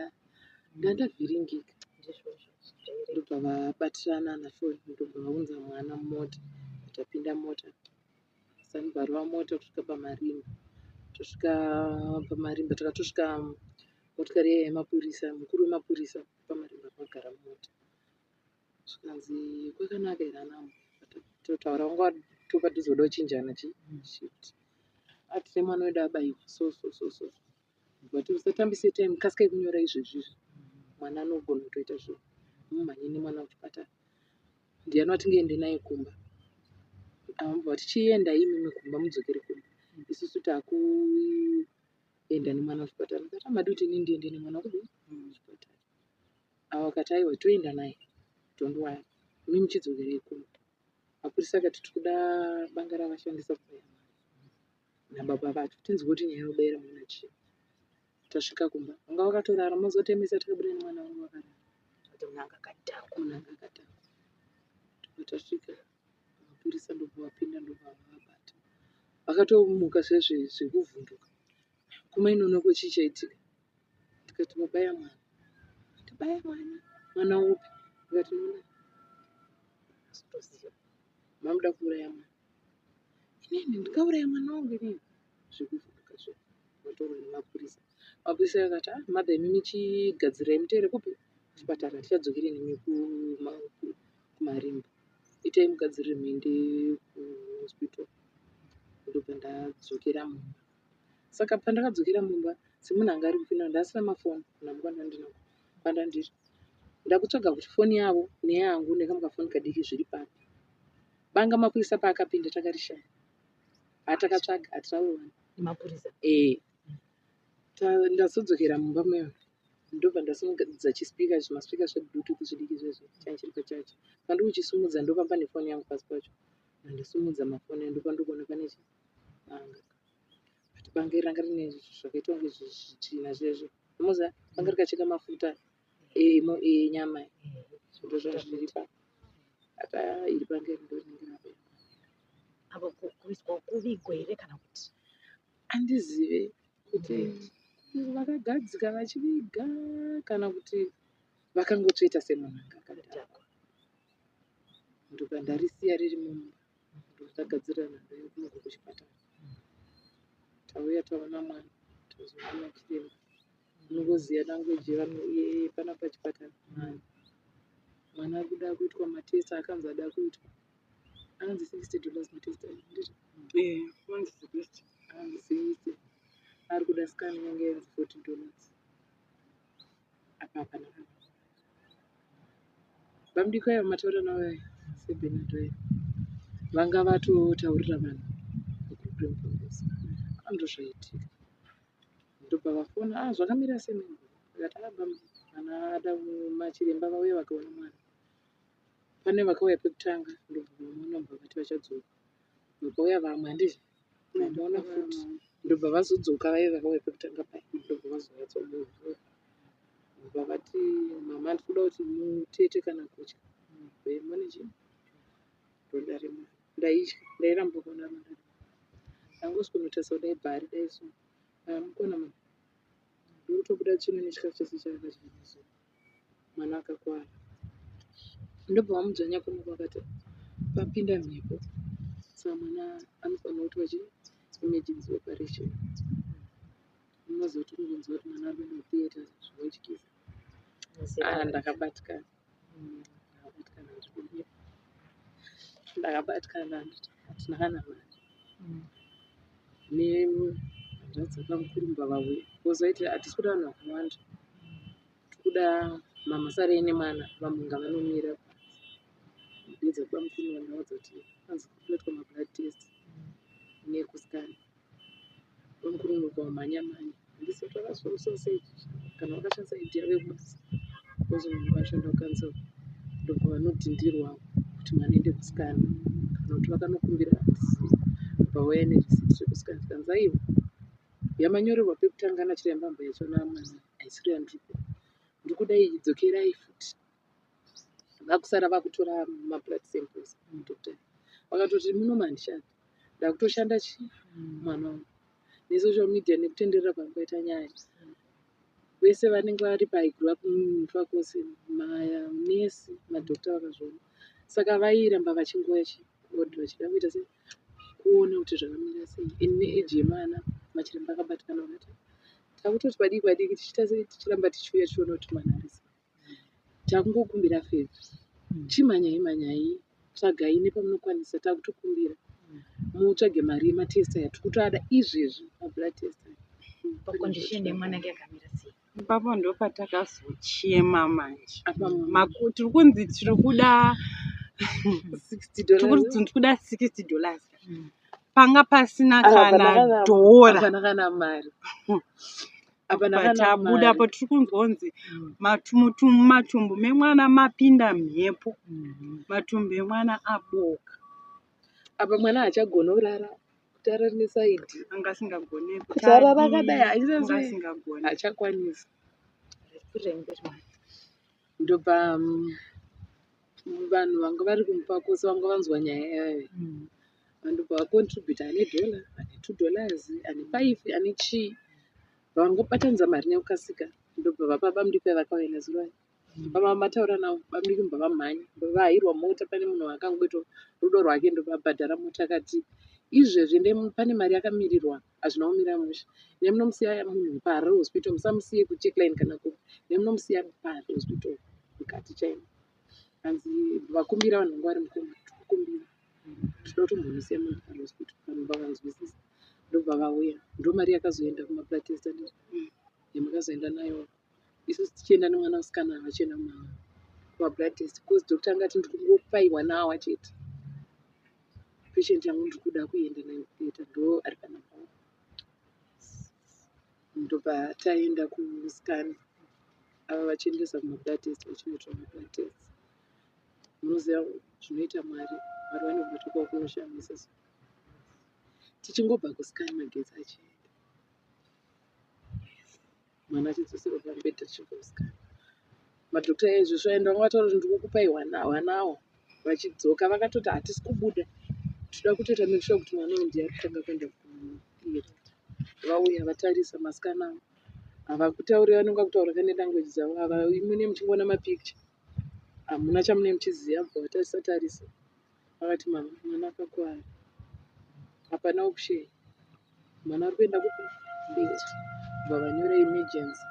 ndandavhiringika. Ndobva vabatirana naShoni ndobva vaunza mwana mumota. Tapinda mota. Sanibva rova mota kusvika pamarimba. Tosvika pamarimba takatosvika motikari iya yemapurisa mukuru wemapurisa pamarimba akagara mumota. Zvikanzi kwakanaka here anambo. Totaura vanga vatopadhuze kuda kuchinjana chi shift. Ati semwana wedu abaiwa so so so so. But usatambise time kasikai kunyora izvezvi izvi. Mwana anogona kutoita zvinhu. Mumhanye nemwana kuchipatara. Ndiani watingaende naye kumba? Avambwa vati chiendai imimi kumba mudzokere kumba. Isusu takuenda nemwana kuchipatara. Ndikati hamadi kuti inini ndiende nemwana kudii? Kuchipatara. Ava vakati aiwa toenda naye. Don't worry. Imi muchidzokerei kumba. Mapurisa akati tiri kuda banga ravashandisa kubaya mwana. nababa vacho tinzwe kuti nyaya yobaira mwana chii. Tasvika kumba vanga vakatorara mozotemesa takabuda nemwana wangu vakarara. Kuti munhu anga akadhakwa. Munhu anga akadhakwa. Tobva tasvika mapurisa ndobva vapinda ndobva vavabata. Vakatomuka zvezve zvekuvhunduka. Kumainonoko chii chaitika? Ndikati vabaya mwana. Tabaya mwana. Mwana upi? Ndikati nona. Toziva. Mamuda kuuraya mwana. Inini ndikauraya mwana wangu inini. Zvekuvhunduka zve. Vatorwa nemapurisa. Mapurisa akati ah mother imimi chigadzirai muteere kupi? Kuchipatara tichadzokere nemi kumarimba. Itai mugadzirire muende kuhospital. Ndobva ndadzokera mumba. Saka pandakadzokera mumba semunhu anga ari kupinda ndasina mafoni kunhamo kwandandinako kwandandiri. Ndakutsvaga kuti foni yavo neyangu nekamwe kafoni kadiki zviri papi. Banga mapurisa paakapinda takarishaya. Hatakatsvaga hatirauriwana. Nemapurisa. Eh. Ndazodzokera mumba muya ndobva ndasimudza chispika zvimaspika zvebluetooth zvidiki zvezvo change chiri pachaji. Pandikuchisimudza ndopa pane foni yangu pasi pacho. Ndasimudza mafoni ndopa ndikuona pane chibanga. But banga iri ranga rine zvakaita kunge zvichina zvezvo. Unoziva banga rikacheka mafuta enyama ndozvazviri pa ata iri banga iri ndorinenge rabaya. Apo kuiswa kuvigwa here kana kuti? Andizive kuti vakagadzika vachiviga kana kuti vakangotsveta semunhu anga akadhakwa. Ndobva ndarisiya riri mumba ndotagadzirira nhamba yekumubva kuchipatara. Tauya taona mwana tazoona chiremba. Unongoziva language yevanhu yepana pachipatara. Mwana mwana ari kuda kuitwa matest akanzi ada kuitwa. Anonzi $60 matest ayo handiti? Eh, anonzi 60. Anonzi 60. Ari kuda scan inenge yanzi $40. Apa hapana kana. Bamudiki aya mataura navo aya seBernard aya vanga vatotaurira vanhu vegroup remupongozi ndozvaitika. Ndobva vafona ah zvakamira sei ma'am? Ndikati ah mwana ada machiremba vauya vakaona mwana. Pane vakauya pekutanga ndobva vamuona ndobva vati vachadzoka. Vakauya vamwe handiti? Ndaona futi ndobva vazodzoka vaye vakauya pekutanga paya ndobva vazonyatsomuona. Ndobva vati mama ndiri kuda kuti mutete kana kutya mune chii ronda remwana. Ndaitya ndairamba kuona ronda remwana. Ndangoswinotarisa kudai bhari dai so mukona mama ndokutobuda tsvina nechikafu chese chaakadya nezuva. Mwana akakwara. Ndobva vamudzvanya kuno kwakati papinda mhepo saka mwana anofanira kuitwa chii emergency operation. Unoziva kuti kungonzwa kuti mwana ari kuenda kutheatre zvinotyisa. Ah, ndakabatikana. Ndakabatikana handidi. Ndakabatikana hatina kana mari. Nehanzvadzi dzakwamukurumba vauya. Vozoiti hatisi kuda vanhu vakawanda. Tikuda mama sarei nemwana vamwe ngavanomira panze. Ndedza kwamukuru vandaudza kuti hanzi kunoitwa mablood test nekuscan. Bamukuru unokamhanya mhanya handisi kuti vakazvirosa sei kana vakashandisa ID yavo yekubasa because munhu vanoshanda kucouncil ndobva vanodhindirwa kuti mwana aende kuscan kana kuti vakanokumbira handizivi bva vauya nereceipt rekuscan zvikanzi aiwa yamanyorerwa pekutanga nachiremba mboyachona mwana haisiri yandiri kuda ndiri kuda iyi dzokerai futi vakusara vakutora mablood samples doctor vakatoti muno mandishanda ndakutoshanda chii mwana wangu nesocial media nekutenderera kwangu nyaya vese vanenge vari paigrew up mufakose manesi madhokta vakazviona saka vairamba vachingoya chi ward vachida kuita sei kuona kuti zvakamira sei and neage yemwana machiremba akabatikana vakati takutoti padiki padiki tichiita sei tichiramba tichiuya tichiona kuti mwana ari sei takungokumbira favour chimhanyai mhanyai tsvagai nepamunokwanisa takutokumbira mutsvage mari yematest aya tikutoada izvezvi mablood test aya Pacondition yemwana yanga yakamira sei? Ipapo ndopatakazochema manje. apa Tiri kunzi tiri kuda 60 tiri dollars kunzi tiri kuda $60. Panga pasina kana dhora. hapana kana mari hapana kana Patabuda mari po tiri kunzwa kunzi mumatumbu memwana mapinda mhepo. Matumbu emwana aboka. Apa mwana haachagona kurara. kuti arare nesaidhi. Anga asingagone Kuti arara akadai anga haachita sei? asingagone. Haachakwanisi. Pfuurirai mberi mama. Ndobva vanhu vanga vari kumupakosi vanga vanzwa nyaya yayo. Vanhu ndobva vacontributa ane dollar, ane $2, ane 5, ane chii. Vangobatanidza mari nekukasika ndobva vapa bamudiki vakauya nezuro aya. Baba mataura navo bamudiki ndobva vamhanya ndobva vahairwa mota pane munhu akangoita rudo rwake ndobva abhadhara mota akati izvezvi pane mari yakamirirwa hazvina kumira mushe nemunomusiya munhu paHarare hospital musamusiye kucheckline kana kupi nemunomusiya paHarare hospital mukati chaimo. Hanzi vakumbira vanhu vanga vari mukombi tikukumbira tinoda kutombomusiya munhu paHarare hospital vanhu vakanzwisisa ndobva vauya ndo mari yakazoenda kumablood test andizvo yamakazoenda nayo isusu tichienda nemwana musikana vachienda kumablood test because doctor angati ndiri kungokupai one hour chete patient yangu ndiri kuda kuenda nayo kutheatre ndo ari panapa ndobva taenda kuscan ava vachiendesa kumablood test vachinoitwa mablood test. Munoziva zvinoita Mwari, Mwari vane kubata kwavo kunoshamisa. So tichingobva kuscan magetsi achienda mwana achidzoserwa pamubhedha tichibva kuscan. Madhokota aizvozvo aenda vanga vataura kuti ndiri kukupai one hour vachidzoka vakatoti hatisi kubuda tinoda kutoita make sure kuti mwana uyu ndiye ari kutanga kuenda kutheatre. Vauya vatarisa masikana avo havakutauri vanonga kutaura kane language dzavo ava imwe muchingoona mapicture hamuna chamunenge muchiziva bva vatarisa tarisa vakati mama mwana akakuvara hapana option mwana ari kuenda kupi theatre bva vanyora emergency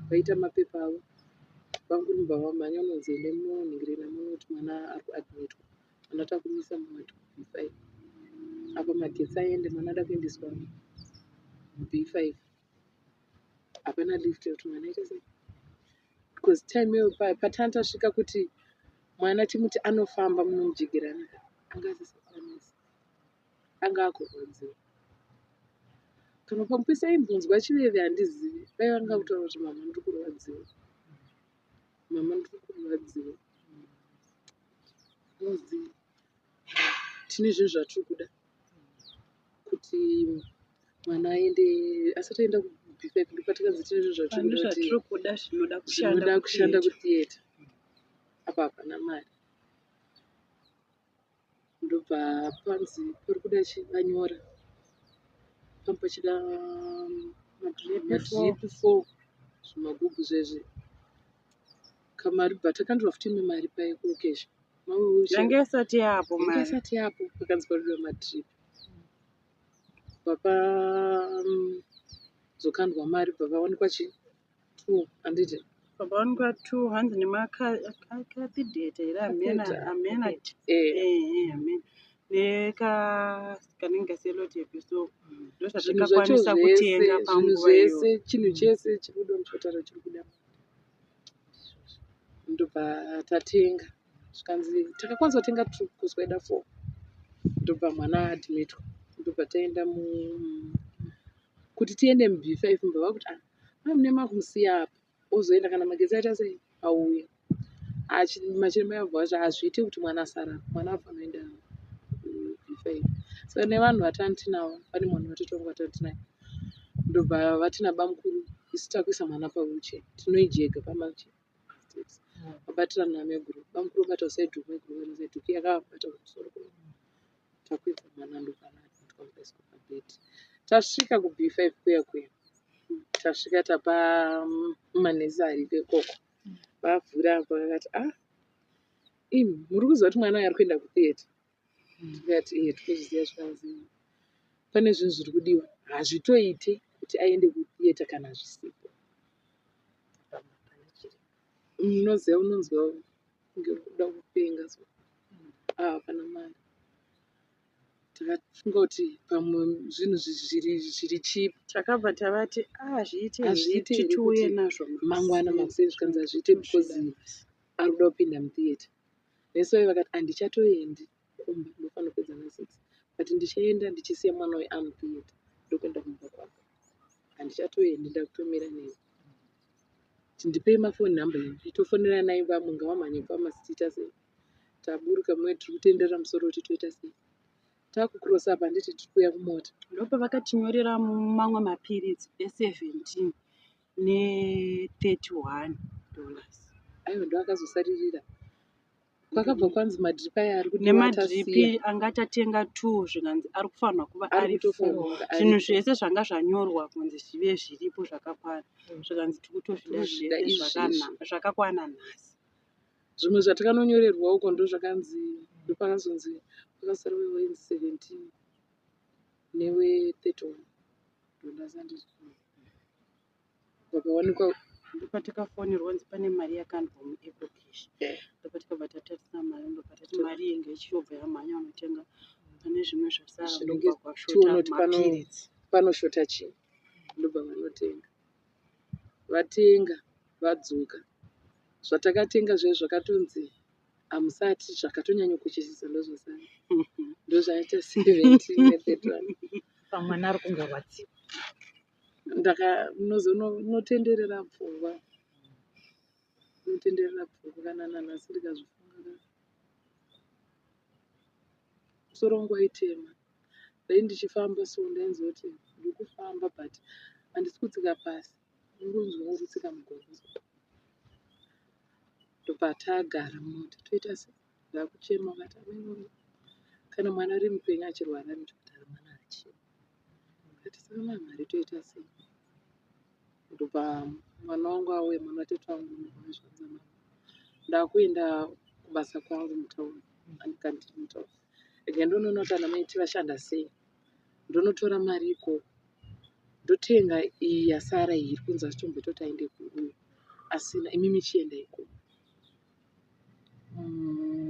vaita mapepa avo bamukuru bva vamhanya unonzi ende munonhingirira muno kuti mwana ari kuadmitwa mwana takumisa muward B5 apa magetsi aende mwana ada kuendeswa B5 hapana lift yekuti mwana aite sei because time iyoyo patanga tasvika kuti mwana timuti anofamba munomujegerana anga asisakwanisi anga akurwadziwa kana pamupisa aimbonzwa chiveve handizivi dai vanga kutaura kuti mama ndiri kurwadziwa mama ndiri kurwadziwa unozi tine zvinhu zvatiri kuda kuti mwana aende asati aenda kuB5 ndopatakanzi tine zvinhu zvatiri Pane kuda kuti zvatiri kuda zvinoda kushanda zvinoda kushanda kutheatre. kutheatre apa hapana mari ndobva panzi pari kuda vanyora panga pachida Madrip madrip four zvimagubhu zvezvi kamari bva takandirwa futi imwe mari paekokesha Yange isati yapo yange mari. isati yapo pakanzi parudiwa madrip bva pazokandwa mari bva pawanikwa chi two handiti Pabawanikwa two hanzi nemakathidheta here hamena Catheter. hamena eh hamena neka kanenge kaselotepi so zvinhu zvacho ndozvatakakwanisa zvese kutenga zvinhu panguva iyoyo. zvese chinhu chese chiri kudiwa muchipatara chiri kuda ndobva tatenga zvikanzi takakwanisa kutenga two because kwaida four ndobva mwana aadmitwa ndobva taenda mu kuti tiende muB5 mubva vakuti ah mai mune makumusiya apa ozoenda kana magetsi aita sei auya machiremba abva vacho hazviiti kuti mwana asara mwana abva anoenda B5 saka nevanhu vatanga tinavo pane mwana watete wangu watanga tinaye ndobva vati nabamukuru isu takuisa mwana pawheelchair tinoijega pamasteps vabatirana namaiguru bamukuru vabata side maiguru vabata side uku yakabata kumusoro takwidza mwana ndobva aadmitwa mukaiswa pabhedhi tasvika kuB5 kuya kuya tasvika tapa manesi ariko ikoko vavhura vakati ah imi muri kuziva kuti mwana uyu ari kuenda kutheatre tikati ee tikuzviziva zvikanzi pane zvinhu zviri kudiwa hazvitoiti kuti aende kutheatre kana zvisipo unoziva unonzwa kunge uri kuda kupenga so ah hapana mari takafunga kuti pamwe zvinhu zviri cheap Takabva tavati ah zviite here Hazviite here titiuye kuti nazvo mangwana makuseni. makuseni zvikanzi hazviite because ari kuda kupinda mutheatre nesi vaye vakati handichatoendi kumba ndofanira kupedza na6 but ndichaenda ndichisiya mwana uyu amutheatre ndokuenda kumba kwako handichatoendi ndakutomira newe ndipei mafoni namba yenyu tofoneranai vamwe ngavamhanye pamasi tiita sei taburuka mumwe tiri kutenderera musoro kuti toita sei Takucrossa apa handiti tiri kuuya kumota. Ndopavakatinyorera mamwe mapiritsi e17 ne31 dollars. Aiwa ndoakazosaririra. Kwakabva kwanzi madrip aya ari kudiwa Nemadrip tasiya. anga tatenga 2 zvikanzi ari kufanirwa kuva Ari ari 4. kutofanirwa kunge ari Zvinhu four. zvese zvanga zvanyorwa kunzi zvive zviripo zvakakwana. Zvikanzi tikutozvida Tikuzvida zvese izvezvi. zvakakwana nhasi. Zvimwe zvatakanonyorerwa uko ndozvakanzi ndopakazonzi pakasara wewainzi 17 newe 31 dollars handiti. Pakawanikwa Ndopatakafonerwa kunzi pane mari yakandwa muEcoCash. Ndopatikabva tatarisa mari ndobva tati mari iyi ngaichiyobva yamhanya vanotenga pane zvimwe zvasara Zvinenge ndobva kwashota tione kuti mapiritsi. panoshota chii ndobva vanotenga. Vatenga vadzoka. Zvatakatenga zviya zvakatonzi hamusati zvakatonyanya kukoshesesa ndozvasara. Ndozvaita 17 ne31. Pamwana ari kungorwadziwa. Ndaka unotenderera pfungwa. Unotenderera pfungwa kana nanhasi ndikazvifunga. Musoro wangu waitema. Dai ndichifamba so ndainzwa kuti ndiri kufamba but handisi kutsika pasi. Ndinonzwa kutsika mugomba. Ndobva tagara mumota toita se ndakuchema vakati amai kana mwana ari mupenyu achirwara ari muchipatara mwana haachemi. Ndikati saka mai mari toita sei? Ndobva mwana wangu auya mwana watete wangu ndobva mama ndakuenda kubasa kwangu mutauni andikandiri mutauni. Rega ndonoona kuti ana mai vashanda sei. Ndonotora mari ikoko ndotenga iyi yasara iyi iri kunzi achitomboita kuti aende kuuyu asina imimi chienda ikoko.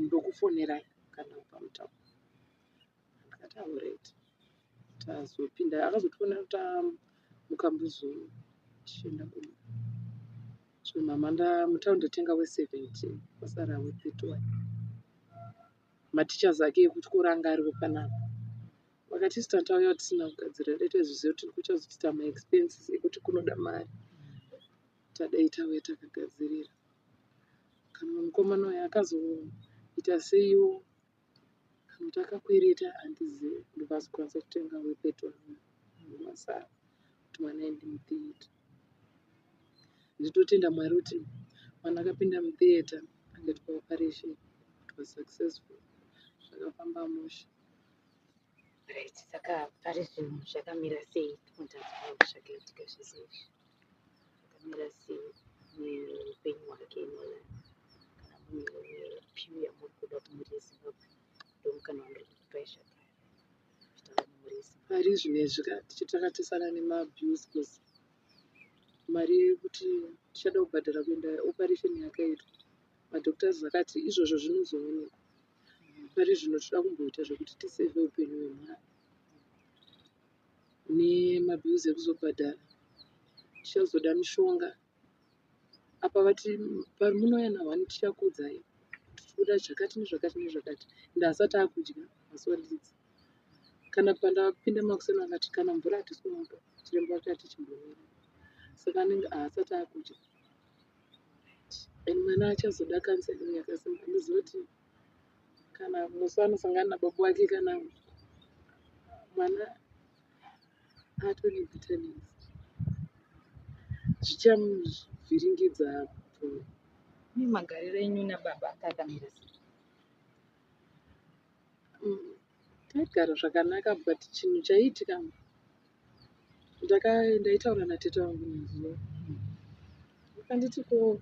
Ndokufonerai kana pamutauro. Ndikati alright. Tazopinda akazotifonera tamukambuzo tichienda kumba. So mama mutauni ndatenga we17 kwasara we31. Mateachers ake ekuchikoro anga ariwo panapa. Vakati isu tauya tisina kugadzirira dai taizoziva kuti kuchazotiita maexpenses ekuti kunoda mari. Tadai tauya takagadzirira. Kana mukomana uyu akazoita seiwo kana kuti akakwereta handizivi ndobva azokwanisa kutenga we31 wasara kuti mwana aende mutheatre. Ndinotenda Mwari kuti mwana akapinda mutheatre akaitwa operation it was successful zvakafamba mushe. Right, saka pari zvino zvakamira sei tikunzwa zvakaitika zvese izvi zvakamira sei neupenyu hwake Nolan kana muine piu yamuri kuda kumhuri yeZimbabwe ndomukana wandiri kukupai zvakare kutaura nemhuri yeZimbabwe. Pari zvinezvi tichitakatisana nemabills because mari yekuti tichada kubhadhara kuenda operation yakaitwa madoctors akati izvozvo zvinozoonekwa. Pari zvino toda kumboita zvekuti tisevhe upenyu hwemwana nemabills ekuzobhadhara tichazoda mishonga apa vati pamunouya nahwani tichakuudzai kuti tikuda zvakati nezvakati nezvakati ende asati akudya masolids kana pandapinda makuseni vakati kana mvura hatisi kumupa chiremba vakati chimbomira saka anenge haasati akudya and mwana achazoda counseling yakasimba handizivi kuti kana musi anosangana nababa wake kana mwana atori nebitterness zvichamuvhiringidza pfungwa. Uye magariro enyu nababa anga akamira sei? Taigara zvakanaka but chinhu chaiitika ndaitaura natete vangu nezuro vakanditi ko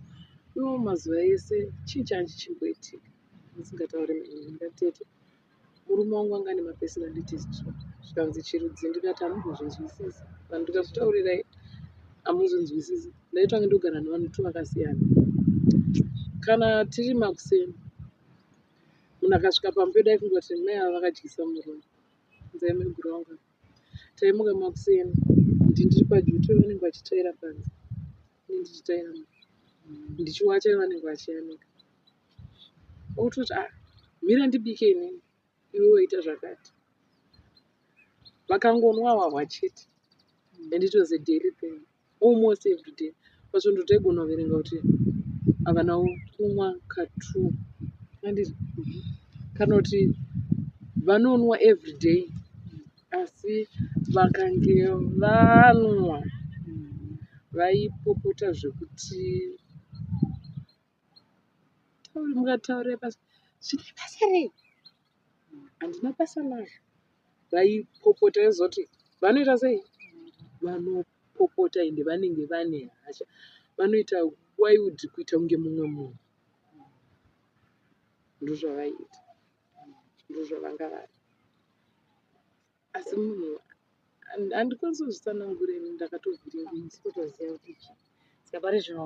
iwo mazuva ese chii change chimboitika musingatauri neni ndikati tete murume wangu anga ane mapersonalities two zvikanzi chirudzi ndikati hamumbozvinzwisisi vanhu ndikakutaurirai hamuzvinzwisisi ndaitwa kunge ndogara nevanhu two vakasiyana kana tiri makuseni munhu akasvika pamba pedu aifunga kuti mai ava vakadyisa murume nzai maiguru vangu taimuka makuseni ndiri paduty vanenge vachitsvaira panze ini ndichitsvaira ndichiwacha vanenge vachiyanika okutoti ah mira ndibike inini iwe woita zvakati vakangonwa hwahwa chete and it was a daily thing almost every day pasvondo taigona kuverenga kuti havana kumwa ka2 anditi kana kuti Vanonwa everyday asi vakange vanwa vaipopota zvekuti tauri mukataurira pasi zvine basa rei handina basa nazvo vaipopota yozoti vanoita sei vanopopota ende vanenge vane hasha vanoita wild kuita kunge mumwe munhu ndozvavaiita ndozvavanga vari asi munhu handikwanisi kuzvitsanangura ini ndakatovhiringa Hamusi kutoziva kuti chii. Saka pari zvino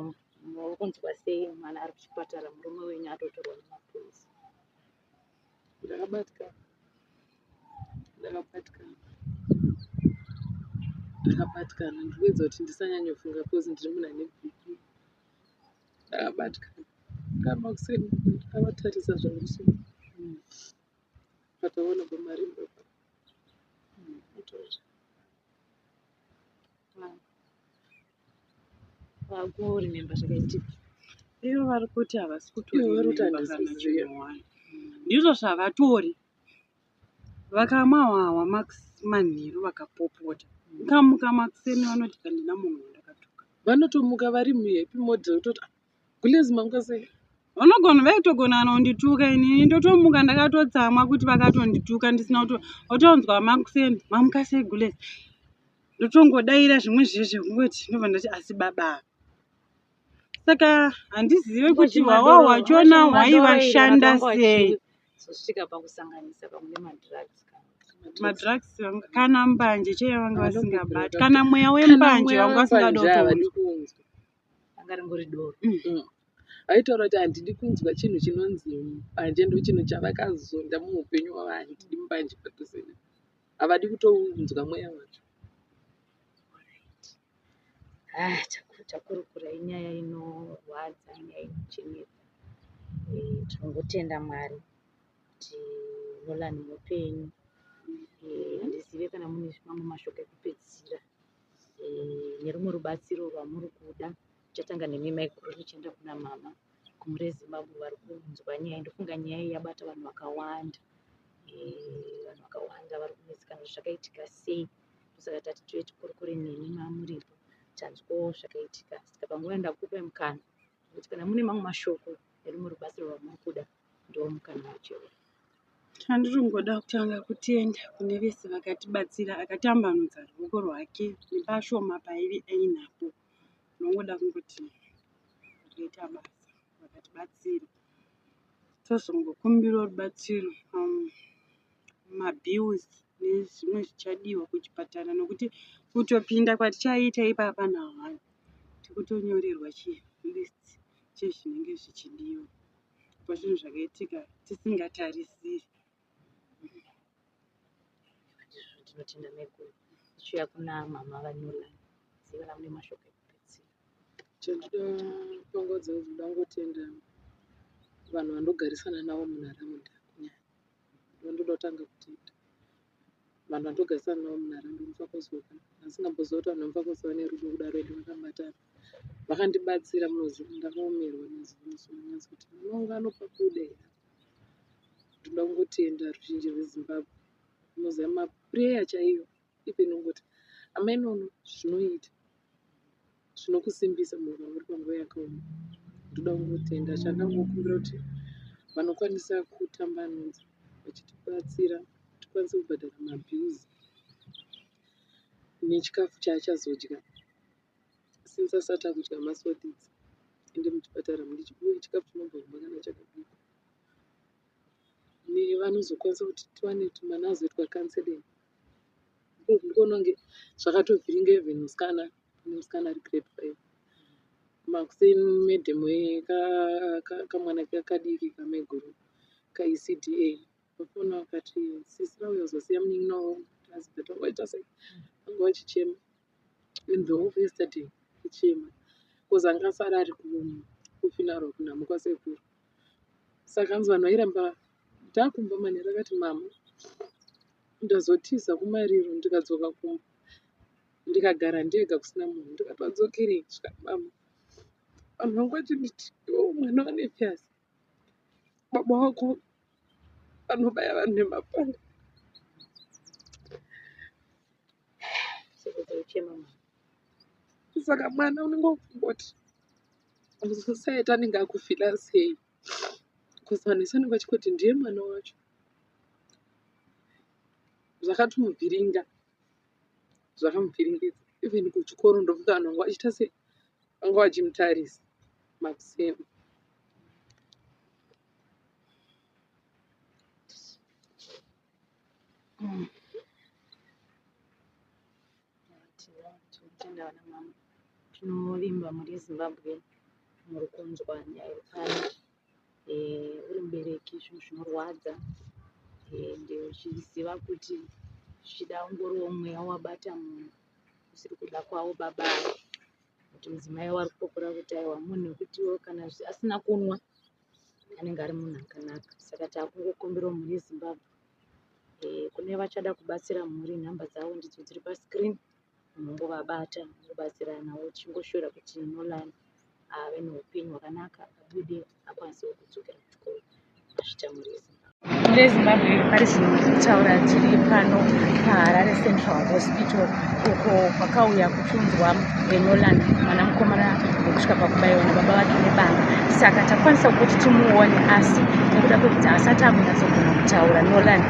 muri kunzwa sei mwana ari kuchipatara murume wenyu atotorwa nemapurisa? Ndakabatikana ndakabatikana ndakabatikana ndiri kuedza kuti ndisanyanyofunga because ndiri munhu ane bp ndakabatikana kamakuseni ndakavatarisa zvangu so pataona pamarimba Vakuremember zvakaitika. Ivo vari kuti havasi Ivo vari kuti kutoremember handisi kana kuziva. chinhu one. Ndizvo zvavatori. Vakamwa hwahwa manheru vakapopota. Ukamuka makuseni vanoti handina munhu wandakatuka. Vanotomuka vari muhappy mode kutoti "Ah, gulezi mamuka sei?" Vanogona vaitogona kana kundituka inini ndotomuka ndakatotsamwa kuti vakatondituka ndisina kuto otonzwa makuseni mamuka sei gulezi. Ndotongodaira zvimwe zvezve kungoti ndobva ndati asi baba. Saka handizive kuti hwawa hwachona hwaivashanda sei. Zosvika pakusanganisa pamwe nemadrugs kana Madrugs kana mbanje chaiyo vanga Havana vasingabati kubvira kana mweya Kana wembanje mweya vanga vasingada wembanje havadi kutounzwa. kuunzwa. Ranga ringori doro. Vaitaura kuti handidi kunzwa chinhu chinonzi mbanje ndochinhu chavakazonda muupenyu hwavo handidi mbanje padhuze neni. Havadi kutounzwa mweya wacho. Ah, takurukura inyaya inorwadza, nyaya inochemedza. Tinongotenda Mwari kuti Nolan mupenyu. Handizive kana mune mamwe mashoko ekupedzisira nerumwe rubatsiro rwamuri kuda. Tichatanga nemi maiguru tichienda kuna mama kumhuri yeZimbabwe vari kunzwa nyaya. Ndofunga nyaya iyi yabata vanhu vakawanda. Vanhu vakawanda vari kunetsekana kuti zvakaitika sei. Ndosaka tati tiuye tikurukure nemi mamuripo tanzwawo zvakaitika. Saka panguva ndakupai mukana wekuti kana mune mamwe mashoko nerumwe rubatsiro rwamuri kuda ndomukana wacho. Chandinongoda kutanga kutenda kune vese vakatibatsira akatambanudza ruoko rwake nepashoma paaive ainapo. Ndinongoda kungoti vakaita basa vakatibatsira. Tozongokumbirawo rubatsiro mabills nezvimwe zvichadiwa kuchipatara nokuti kutopinda kwatichaita ipapa nahwani tikutonyorerwa chilist chezvinenge zvichidiwa pazvinhu zvakaitika tisingatarisiri. Ndizvo ndinotenda maiguru. Tichiuya kuna mama vaNolan. Ziva ramune mashoko ekupedzisira. Chandinoda panguva dzino ndinoda kungotenda vanhu vandogarisana navo munharaunda kunyanya. Ndondoda kutanga kutenda vanhu vandogarisana navo munharaunda muFakose umu. Ndasingamboziva kuti vanhu vemuFakose vane rudo kudaro ende vakabatana. Vakandibatsira munoziva ndakaomerwa nezvinhu kuti mwana wangu anopa kuda here. Ndinoda kungotenda ruzhinji rweZimbabwe. Munoziva mapureya chaiyo even kungoti amai nono zvinoita zvinokusimbisa munhu kana uri panguva yakaoma. Ndoda kungotenda chandangokumbira kuti vanokwanisa kutambanudza vachitibatsira tikwanise kubhadhara mabills nechikafu chaachazodya since asati akudya masolids ende muchipatara mune chikafu chinobva kumba kana chakabikwa nevanozokwanisa kuti tiwane kuti mwana azoitwa counseling ndikuona kunge zvakatovhiringa even musikana musikana ari grade 5 makuseni madam kamwana kadiki kamaiguru kaECDA vafona vakati sisi vauya kuzosiya munin'ina wavo husband vanga vaita sei vanga vachichema in the whole yesterday kuchema because anga asara ari kufuneral kunhamo kwasekuru saka hanzi vanhu vairamba ndakumba manheru akati mama ndazotiza kumariro ndikadzoka kumba ndikagara ndega kusina munhu ndikati wadzokerei zvikati mama vanhu vangu vachinditi iwewe mwana waNephias baba wako Vanobaya vanhu nemapanga. Saka mwana unenge wakungoti musociety anenge akufila sei bcause vanhu vese vanenge vachingoti ndiye mwana wacho. Zvakatomuvhiringa, zvakamuvhiringidza even kuchikoro ndofunga vanhu vanga vachiita sei vanga vachimutarisa makuseni. Tinotenda vana mama, tinovimba mhuri yeZimbabwe muri kunzwa nyaya iri pano. Uri mubereki zvinhu zvinorwadza ende uchiziva kuti zvichida ungoriwo mweya wabata munhu usiri kuda kwavo baba ava kuti mudzimai wari kupopora kuti aiwa munhu wekutiwo kana asina kunwa anenge ari munhu akanaka. Saka takungokumbirawo mhuri yeZimbabwe kune vachada kubatsira mhuri nhamba dzavo ndidzo dziri pascreen munongovabata mobatsiranawo tichingoshuvira kuti Nolan ave neupenyu hwakanaka abude akwanisewo kudzokera kuchikoro. Mazvita mhuri yeZimbabwe. Mhuri yeZimbabwe pari zvino kutaura tiri pano paHarare Central Hospital uko kwakauya kuchiunzwa Nolan mwana mukomana wekusvika pakubaiwa nababa vake nebanga. Saka takwanisa kuti timuone asi nekuda kwekuti haasati akunyatsogona kutaura Nolan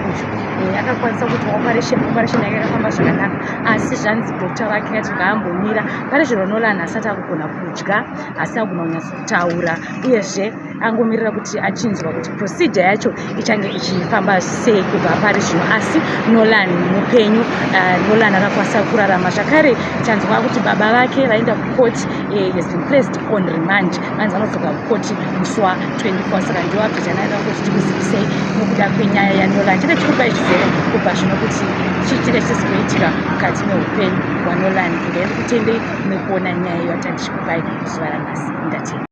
uyu akakwanisa kuti operation operation yake yakafamba zvakanaka asi zvanzi doctor vake yati ngaambomira. Pari zvino Nolan haasati akugona kudya, haasi akugona kunyatsotaura uyezve angomirira kuti achinzwa kuti procedure yacho ichange ichifamba sei kubva pari zvino. Asi Nolan mupenyu, Nolan akakwanisa kurarama zvakare. Tanzwa kuti baba vake vaenda kucourt, has been placed on remand, vanzi vanodzoka kucourt musi wa 24. Saka ndiwo update yandanga kuti tikuzivisei nokuda kwenyaya yaNolan. Chete chikupai zvizere kubva zvino kuti chii chinge chichizoitika mukati meupenyu hwaNolan. Regai ndikutendei nekuona nyaya iyo yatanga tichikupai zuva ranhasi. Ndatenda.